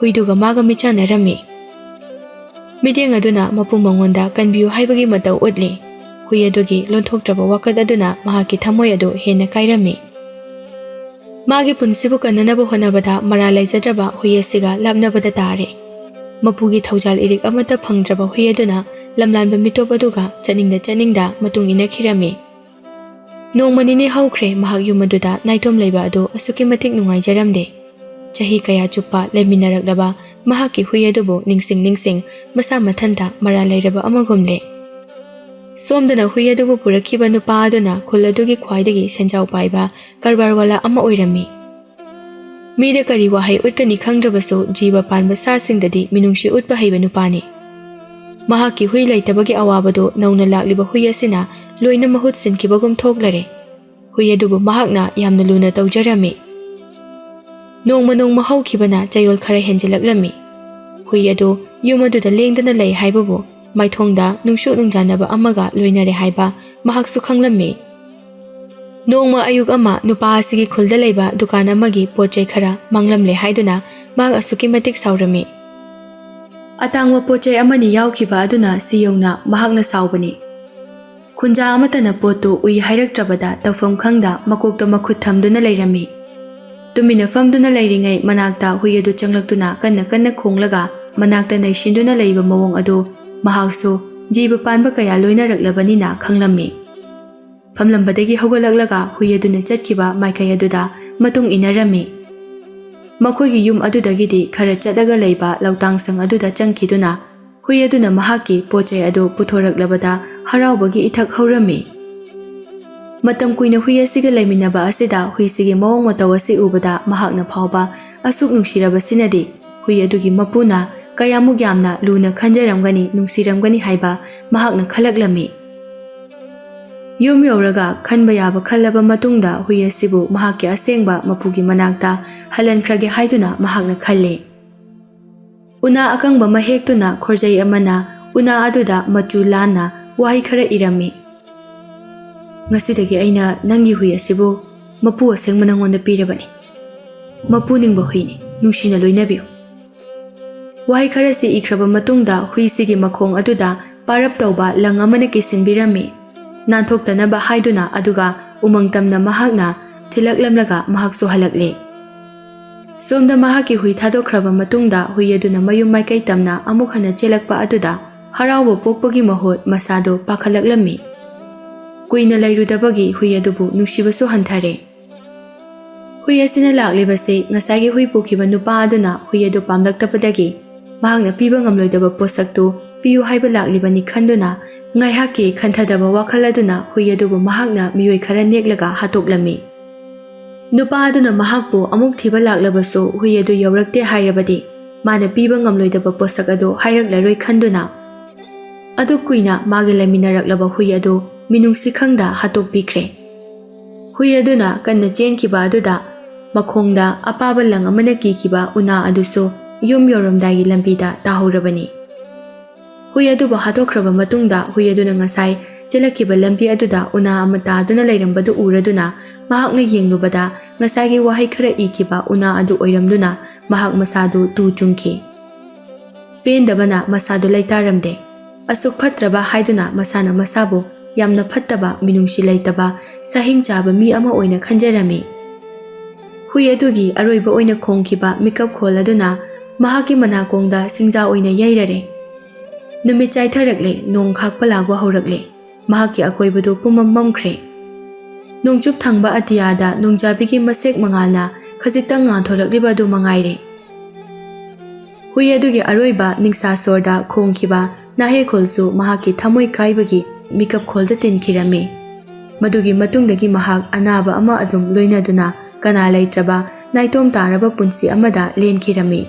ꯍꯨꯏꯗꯨꯒ ꯃꯥꯒ ꯃꯤꯠꯆꯥꯟꯅꯔꯝꯃꯤ꯫ ꯃꯤꯠꯌꯦꯡ ꯑꯗꯨꯅ ꯃꯄꯨ ꯃꯉꯣꯟꯗ ꯀꯟꯕꯤꯌꯨ ꯍꯥꯏꯕꯒꯤ ꯃꯇꯧ ꯎꯠꯂꯤ꯫ ꯍꯨꯏ ꯑꯗꯨꯒꯤ ꯂꯣꯟꯊꯣꯛꯇ꯭ꯔꯕ ꯋꯥꯀꯠ ꯑꯗꯨꯅ ꯃꯍꯥꯛꯀꯤ ꯊꯃꯣꯏ ꯑꯗꯨ ꯍꯦꯟꯅ ꯀꯥꯏꯔꯝꯃꯤ꯫ ꯃꯥꯒꯤ ꯄꯨꯟꯁꯤꯕꯨ ꯀꯟꯅꯅꯕ ꯍꯣꯠꯅꯕꯗ ꯃꯔꯥꯜ ꯂꯩꯖꯗ꯭ꯔꯕ ꯍꯨꯏ ꯑꯁꯤꯒ ꯂꯥꯞꯅꯕꯗ ꯇꯥꯔꯦ꯫ ꯃꯄꯨꯒꯤ ꯊꯧꯖꯥꯜ ꯏꯔꯤꯛ ꯑꯃꯠꯇ ꯐꯪꯗ꯭ꯔꯕ ꯍꯨꯏ ꯑꯗꯨꯅ ꯂꯝꯂꯥꯟꯕ ꯃꯤꯇꯣꯞ ꯑꯗꯨꯒ ꯆꯠꯅꯤꯡꯗ ꯆꯠꯅꯤꯡꯗ ꯃꯇꯨꯡ ꯏꯟꯅꯈꯤꯔꯝꯃꯤ꯫ ꯅꯣꯡꯃ ꯅꯤꯅꯤ ꯍꯧꯈ꯭ꯔꯦ, ꯃꯍꯥꯛ ꯌꯨꯝ ꯑꯗꯨꯗ ꯅꯥꯏꯇꯣꯝ ꯂꯩꯕ ꯑꯗꯨ ꯑꯁꯨꯛꯀꯤ ꯃꯇꯤꯛ ꯅꯨꯡꯉꯥꯏꯖꯔꯝꯗꯦ꯫ ꯆꯍꯤ ꯀꯌꯥ ꯆꯨꯞꯄ ꯂꯩꯃꯤꯟꯅꯔꯛꯂꯕ ꯃꯍꯥꯛꯀꯤ ꯍꯨꯏ ꯑꯗꯨꯕꯨ ꯅꯤꯡꯁꯤꯡ ꯅꯤꯡꯁꯤꯡ ꯃꯁꯥ ꯃꯊꯟꯇ ꯃꯔꯥꯜ ꯂꯩꯔꯕ ꯑꯃꯒꯨꯝꯂꯦ꯫ ꯁꯣꯝꯗꯅ ꯍꯨꯏ ꯑꯗꯨꯕꯨ ꯄꯨꯔꯛꯈꯤꯕ ꯅꯨꯄꯥ ꯑꯗꯨꯅ ꯈꯨꯜ ꯑꯗꯨꯒꯤ ꯈ꯭ꯋꯥꯏꯗꯒꯤ ꯁꯦꯟꯖꯥꯎ ꯄꯥꯏꯕ ꯀꯔꯕꯥꯔꯋꯥꯂꯥ ꯑꯃ ꯑꯣꯏꯔꯝꯃꯤ꯫ ꯃꯤꯗ ꯀꯔꯤ ꯋꯥꯍꯩ ꯎꯠꯀꯅꯤ ꯈꯪꯗ꯭ꯔꯕꯁꯨ ꯖꯤꯕ ꯄꯥꯟꯕ ꯁꯥꯁꯤꯡꯗꯗꯤ ꯃꯤꯅꯨꯡꯁꯤ ꯎꯠꯄ ꯍꯩꯕ ꯅꯨꯄꯥꯅꯤ꯫ ꯃꯍꯥꯛꯀꯤ ꯍꯨꯏ ꯂꯩꯇꯕꯒꯤ ꯑꯋꯥꯕꯗꯨ ꯅꯧꯅ ꯂꯥꯛꯂꯤꯕ ꯍꯨꯏ ꯑꯁꯤꯅ ꯂꯣꯏꯅ ꯃꯍꯨꯠ ꯁꯤꯟꯈꯤꯕꯒꯨꯝ ꯊꯣꯛꯂꯔꯦ꯫ ꯍꯨꯏ ꯑꯗꯨꯕꯨ ꯃꯍꯥꯛꯅ ꯌꯥꯝꯅ ꯂꯨꯅ ꯇꯧꯖꯔꯝꯃꯤ꯫ ꯅꯣꯡꯃ ꯅꯣꯡꯃ ꯍꯧꯈꯤꯕꯅ ꯆꯌꯣꯜ ꯈꯔ ꯍꯦꯟꯖꯤꯜꯂꯛꯂꯝꯃꯤ꯫ ꯍꯨꯏ ꯑꯗꯨ ꯌꯨꯝ ꯑꯗꯨꯗ ꯂꯦꯡꯗꯅ ꯂꯩ ꯍꯥꯏꯕꯕꯨ ꯃꯥꯏꯊꯣꯡꯗ ꯅꯨꯡꯁꯨꯛ ꯅꯨꯡꯖꯥꯅꯕ ꯑꯃꯒ ꯂꯣꯏꯅꯔꯦ ꯍꯥꯏꯕ ꯃꯍꯥꯛꯁꯨ ꯈꯪꯂꯝꯃꯤ꯫ ꯅꯣꯡꯃ ꯑꯌꯨꯛ ꯑꯃ ꯅꯨꯄꯥ ꯑꯁꯤꯒꯤ ꯈꯨꯜꯗ ꯂꯩꯕ ꯗꯨꯀꯥꯟ ꯑꯃꯒꯤ ꯄꯣꯠ ꯆꯩ ꯈꯔ ꯃꯥꯡꯂꯝꯂꯦ ꯍꯥꯏꯗꯨꯅ ꯃꯍꯥꯛ ꯑꯁꯨꯛꯀꯤ ꯃꯇꯤꯛ ꯁꯥꯎꯔꯝꯃꯤ꯫ ꯑꯇꯥꯡꯕ ꯄꯣꯠ ꯆꯩ ꯑꯃꯅꯤ ꯌꯥꯎꯈꯤꯕ ꯑꯗꯨꯅ ꯁꯤ ꯌꯧꯅ ꯃꯍꯥꯛꯅ ꯁꯥꯎꯕꯅꯤ꯫ ꯈꯨꯟꯖꯥ ꯑꯃꯠꯇꯅ ꯄꯣꯠꯇꯨ ꯎꯏ ꯍꯥꯏꯔꯛꯇ꯭ꯔꯕꯗ ꯇꯧꯐꯝ ꯈꯪꯗ ꯃꯀꯣꯛꯇ ꯃꯈꯨꯠ ꯊꯝꯗꯨꯅ ꯂꯩꯔꯝꯃꯤ꯫ ꯇꯨꯃꯤꯟꯅ ꯐꯝꯗꯨꯅ ꯂꯩꯔꯤꯉꯩ ꯃꯅꯥꯛꯇ ꯍꯨꯏ ꯑꯗꯨ ꯆꯪꯂꯛꯇꯨꯅ ꯀꯟꯅ ꯀꯟꯅ ꯈꯣꯡꯂꯒ ꯃꯅꯥꯛꯇ ꯅꯩꯁꯤꯟꯗꯨꯅ ꯂꯩꯕ ꯃꯑꯣꯡ ꯑꯗꯨ ꯃꯍꯥꯛꯁꯨ ꯖꯤꯕ ꯄꯥꯟꯕ ꯀꯌꯥ ꯂꯣꯏꯅꯔꯛꯂꯕꯅꯤꯅ ꯈꯪꯂꯝꯃꯤ꯫ ꯐꯝꯂꯝꯕꯗꯒꯤ ꯍꯧꯒꯠꯂꯛꯂꯒ ꯍꯨꯏ ꯑꯗꯨꯅ ꯆꯠꯈꯤꯕ ꯃꯥꯏꯀꯩ ꯑꯗꯨꯗ ꯃꯇꯨꯡ ꯏꯟꯅꯔꯝꯃꯤ꯫ ꯃꯈꯣꯏꯒꯤ ꯌꯨꯝ ꯑꯗꯨꯗꯒꯤꯗꯤ ꯈꯔ ꯆꯠꯂꯒ ꯂꯩꯕ ꯂꯧꯇꯥꯡ ꯁꯪ ꯑꯗꯨꯗ ꯆꯪꯈꯤꯗꯨꯅ ꯍꯨꯏ ꯑꯗꯨꯅ ꯃꯍꯥꯛꯀꯤ ꯄꯣꯠ ꯆꯩ ꯑꯗꯨ ꯄꯨꯊꯣꯔꯛꯂꯕꯗ ꯍꯔꯥꯎꯕꯒꯤ ꯏꯊꯛ ꯍꯧꯔꯝꯃꯤ꯫ ꯃꯇꯝ ꯀꯨꯏꯅ ꯍꯨꯏ ꯑꯁꯤꯒ ꯂꯩꯃꯤꯟꯅꯕ ꯑꯁꯤꯗ ꯍꯨꯏꯁꯤꯒꯤ ꯃꯑꯣꯡ ꯃꯇꯧ ꯑꯁꯤ ꯎꯕꯗ ꯃꯍꯥꯛꯅ ꯐꯥꯎꯕ ꯑꯁꯨꯛ ꯅꯨꯡꯁꯤꯔꯕꯁꯤꯅꯗꯤ ꯍꯨꯏ ꯑꯗꯨꯒꯤ ꯃꯄꯨꯅ ꯀꯌꯥꯃꯨꯛ ꯌꯥꯝꯅ ꯂꯨꯅ ꯈꯟꯖꯔꯝꯒꯅꯤ, ꯅꯨꯡꯁꯤꯔꯝꯒꯅꯤ ꯍꯥꯏꯕ ꯃꯍꯥꯛꯅ ꯈꯜꯂꯛꯂꯝꯃꯤ꯫ ꯌꯨꯝ ꯌꯧꯔꯒ ꯈꯟꯕ ꯌꯥꯕ ꯈꯜꯂꯕ ꯃꯇꯨꯡꯗ ꯍꯨꯏ ꯑꯁꯤꯕꯨ ꯃꯍꯥꯛꯀꯤ ꯑꯁꯦꯡꯕ ꯃꯄꯨꯒꯤ ꯃꯅꯥꯛꯇ ꯍꯜꯍꯟꯈ꯭ꯔꯒꯦ ꯍꯥꯏꯗꯨꯅ ꯃꯍꯥꯛꯅ ꯈꯜꯂꯤ꯫ ꯎꯅꯥ ꯑꯀꯪꯕ ꯑꯃ ꯍꯦꯛꯇꯨꯅ ꯈꯣꯔꯖꯩ ꯑꯃꯅ ꯎꯅꯥ ꯑꯗꯨꯗ ꯃꯆꯨ ꯂꯥꯟꯅ ꯋꯥꯍꯩ ꯈꯔ ꯏꯔꯝꯃꯤ꯫ "ꯉꯁꯤꯗꯒꯤ ꯑꯩꯅ ꯅꯪꯒꯤ ꯍꯨꯏ ꯑꯁꯤꯕꯨ ꯃꯄꯨ ꯑꯁꯦꯡꯕ ꯅꯪꯉꯣꯟꯗ ꯄꯤꯔꯕꯅꯤ꯫ ꯃꯄꯨ ꯅꯤꯡꯕ ꯍꯨꯏꯅꯤ, ꯅꯨꯡꯁꯤꯅ ꯂꯣꯏꯅꯕꯤꯌꯨ"꯫ ꯋꯥꯍꯩ ꯈꯔꯁꯤ ꯏꯈ꯭ꯔꯕ ꯃꯇꯨꯡꯗ ꯍꯨꯏꯁꯤꯒꯤ ꯃꯈꯣꯡ ꯑꯗꯨꯗ ꯄꯥꯔꯞ ꯇꯧꯕ ꯂꯪ ꯑꯃꯅ ꯀꯤꯁꯤꯟꯕꯤꯔꯝꯃꯤ꯫ ꯅꯥꯟꯊꯣꯛꯇꯅꯕ ꯍꯥꯏꯗꯨꯅ, ꯑꯗꯨꯒ ꯎꯃꯪ ꯇꯝꯅ ꯃꯍꯥꯛꯅ ꯊꯤꯜꯂꯛꯂꯝꯂꯒ ꯃꯍꯥꯛꯁꯨ ꯍꯜꯂꯛꯂꯦ꯫ ꯁꯣꯝꯗ ꯃꯍꯥꯛꯀꯤ ꯍꯨꯏ ꯊꯥꯗꯣꯛꯈ꯭ꯔꯕ ꯃꯇꯨꯡꯗ ꯍꯨꯏ ꯑꯗꯨꯅ ꯃꯌꯨꯝ ꯃꯥꯏꯀꯩ ꯇꯝꯅ ꯑꯃꯨꯛ ꯍꯟꯅ ꯆꯦꯜꯂꯛꯄ ꯑꯗꯨꯗ ꯍꯔꯥꯎꯕ ꯄꯣꯛꯄꯒꯤ ꯃꯍꯨꯠ ꯃꯁꯥꯗꯨ ꯄꯥꯈꯠꯂꯛꯂꯝꯃꯤ꯫ ꯀꯨꯏꯅ ꯂꯩꯔꯨꯗꯕꯒꯤ ꯍꯨꯏ ꯑꯗꯨꯕꯨ ꯅꯨꯡꯁꯤꯕꯁꯨ ꯍꯟꯊꯔꯦ꯫ ꯍꯨꯏ ꯑꯁꯤꯅ ꯂꯥꯛꯂꯤꯕꯁꯤ ꯉꯁꯥꯏꯒꯤ ꯍꯨꯏ ꯄꯨꯈꯤꯕ ꯅꯨꯄꯥ ꯑꯗꯨꯅ ꯍꯨꯏ ꯑꯗꯨ ꯄꯥꯝꯂꯛꯇꯕꯗꯒꯤ ꯃꯍꯥꯛꯅ ꯄꯤꯕ ꯉꯝꯂꯣꯏꯗꯕ ꯄꯣꯠꯁꯛꯇꯨ ꯄꯤꯌꯨ ꯍꯥꯏꯕ ꯂꯥꯛꯂꯤꯕꯅꯤ ꯈꯟꯗꯨꯅ, ꯉꯥꯏꯍꯥꯛꯀꯤ ꯈꯟꯊꯗꯕ ꯋꯥꯈꯜ ꯑꯗꯨꯅ ꯍꯨꯏ ꯑꯗꯨꯕꯨ ꯃꯍꯥꯛꯅ ꯃꯤꯑꯣꯏ ꯈꯔ ꯅꯦꯛꯂꯒ ꯍꯥꯠꯇꯣꯛꯂꯝꯃꯤ꯫ ꯅꯨꯄꯥ ꯑꯗꯨꯅ ꯃꯍꯥꯛꯄꯨ ꯑꯃꯨꯛ ꯊꯤꯕ ꯂꯥꯛꯂꯕꯁꯨ ꯍꯨꯏ ꯑꯗꯨ ꯌꯧꯔꯛꯇꯦ ꯍꯥꯏꯔꯕꯗꯤ ꯃꯥꯅ ꯄꯤꯕ ꯉꯝꯂꯣꯏꯗꯕ ꯄꯣꯠꯁꯛ ꯑꯗꯨ ꯍꯥꯏꯔꯛꯂꯔꯣꯏ ꯈꯟꯗꯨꯅ, ꯑꯗꯨꯛ ꯀꯨꯏꯅ ꯃꯥꯒꯤ ꯂꯩꯃꯤꯟꯅꯔꯛꯂꯕ ꯍꯨꯏ ꯑꯗꯨ ꯃꯤꯅꯨꯡꯁꯤ ꯈꯪꯗ ꯍꯥꯠꯇꯣꯛꯄꯤꯈ꯭ꯔꯦ꯫ ꯍꯨꯏ ꯑꯗꯨꯅ ꯀꯟꯅ ꯆꯦꯟꯈꯤꯕ ꯑꯗꯨꯗ ꯃꯈꯣꯡꯗ ꯑꯄꯥꯕ ꯂꯪ ꯑꯃꯅ ꯀꯤꯈꯤꯕ ꯎꯅꯥ ꯑꯗꯨꯁꯨ ꯌꯨꯝ ꯌꯧꯔꯝꯗꯥꯏꯒꯤ ꯂꯝꯕꯤꯗ ꯇꯥꯍꯧꯔꯕꯅꯤ꯫ ꯍꯨꯏ ꯑꯗꯨꯕꯨ ꯍꯥꯠꯇꯣꯛꯈ꯭ꯔꯕ ꯃꯇꯨꯡꯗ ꯍꯨꯏ ꯑꯗꯨꯅ ꯉꯁꯥꯏ ꯆꯦꯜꯂꯛꯈꯤꯕ ꯂꯝꯕꯤ ꯑꯗꯨꯗ ꯎꯅꯥ ꯑꯃ ꯇꯥꯗꯨꯅ ꯂꯩꯔꯝꯕꯗꯨ ꯎꯔꯗꯨꯅ ꯃꯍꯥꯛꯅ ꯌꯦꯡꯂꯨꯕꯗ ꯉꯁꯥꯏꯒꯤ ꯋꯥꯍꯩ ꯈꯔ ꯏꯈꯤꯕ ꯎꯅꯥ ꯑꯗꯨ ꯑꯣꯏꯔꯝꯗꯨꯅ ꯃꯍꯥꯛ ꯃꯁꯥꯗꯨ ꯇꯨ ꯆꯨꯡꯈꯤ꯫ ꯄꯦꯟꯗꯕꯅ ꯃꯁꯥꯗꯨ ꯂꯩꯇꯥꯔꯝꯗꯦ꯫ ꯑꯁꯨꯛ ꯐꯠꯇ꯭ꯔꯕ ꯍꯥꯏꯗꯨꯅ ꯃꯁꯥꯅ ꯃꯁꯥꯕꯨ ꯌꯥꯝꯅ ꯐꯠꯇꯕ, ꯃꯤꯅꯨꯡꯁꯤ ꯂꯩꯇꯕ, ꯁꯍꯤꯡ ꯆꯥꯕ ꯃꯤ ꯑꯃ ꯑꯣꯏꯅ ꯈꯟꯖꯔꯝꯃꯤ꯫ ꯍꯨꯏ ꯑꯗꯨꯒꯤ ꯑꯔꯣꯏꯕ ꯑꯣꯏꯅ ꯈꯣꯡꯈꯤꯕ ꯃꯤꯀꯞ ꯈꯣꯜ ꯑꯗꯨꯅ ꯃꯍꯥꯛꯀꯤ ꯃꯅꯥꯀꯣꯡꯗ ꯁꯤꯡꯖꯥ ꯑꯣꯏꯅ ꯌꯩꯔꯔꯦ꯫ ꯅꯨꯃꯤꯠ ꯆꯥꯏꯊꯔꯛꯂꯦ, ꯅꯣꯡ ꯈꯥꯛꯄ ꯂꯥꯛꯄ ꯍꯧꯔꯛꯂꯦ꯫ ꯃꯍꯥꯛꯀꯤ ꯑꯀꯣꯏꯕꯗꯨ ꯄꯨꯝꯃꯝ ꯃꯝꯈ꯭ꯔꯦ꯫ ꯅꯣꯡꯆꯨꯞ ꯊꯪꯕ ꯑꯇꯤꯌꯥꯗ ꯅꯣꯡꯖꯥꯕꯤꯒꯤ ꯃꯁꯦꯛ ꯃꯉꯥꯜꯅ ꯈꯖꯤꯛꯇꯪ ꯉꯥꯟꯊꯣꯔꯛꯂꯤꯕ ꯑꯗꯨ ꯃꯉꯥꯏꯔꯦ꯫ ꯍꯨꯏ ꯑꯗꯨꯒꯤ ꯑꯔꯣꯏꯕ ꯅꯤꯡꯁꯥ ꯁꯣꯔꯗ ꯈꯣꯡꯈꯤꯕ ꯅꯥꯍꯦꯈꯣꯜꯁꯨ ꯃꯍꯥꯛꯀꯤ ꯊꯃꯣꯏ ꯀꯥꯏꯕꯒꯤ ꯃꯤꯀꯞ ꯈꯣꯜꯗ ꯇꯤꯟꯈꯤꯔꯝꯃꯤ꯫ ꯃꯗꯨꯒꯤ ꯃꯇꯨꯡꯗꯒꯤ ꯃꯍꯥꯛ ꯑꯅꯥꯕ ꯑꯃ ꯑꯗꯨꯝ ꯂꯣꯏꯅꯗꯨꯅ ꯀꯅꯥ ꯂꯩꯇ꯭ꯔꯕ ꯅꯥꯏꯇꯣꯝ ꯇꯥꯔꯕ ꯄꯨꯟꯁꯤ ꯑꯃꯗ ꯂꯦꯟꯈꯤꯔꯝꯃꯤ꯫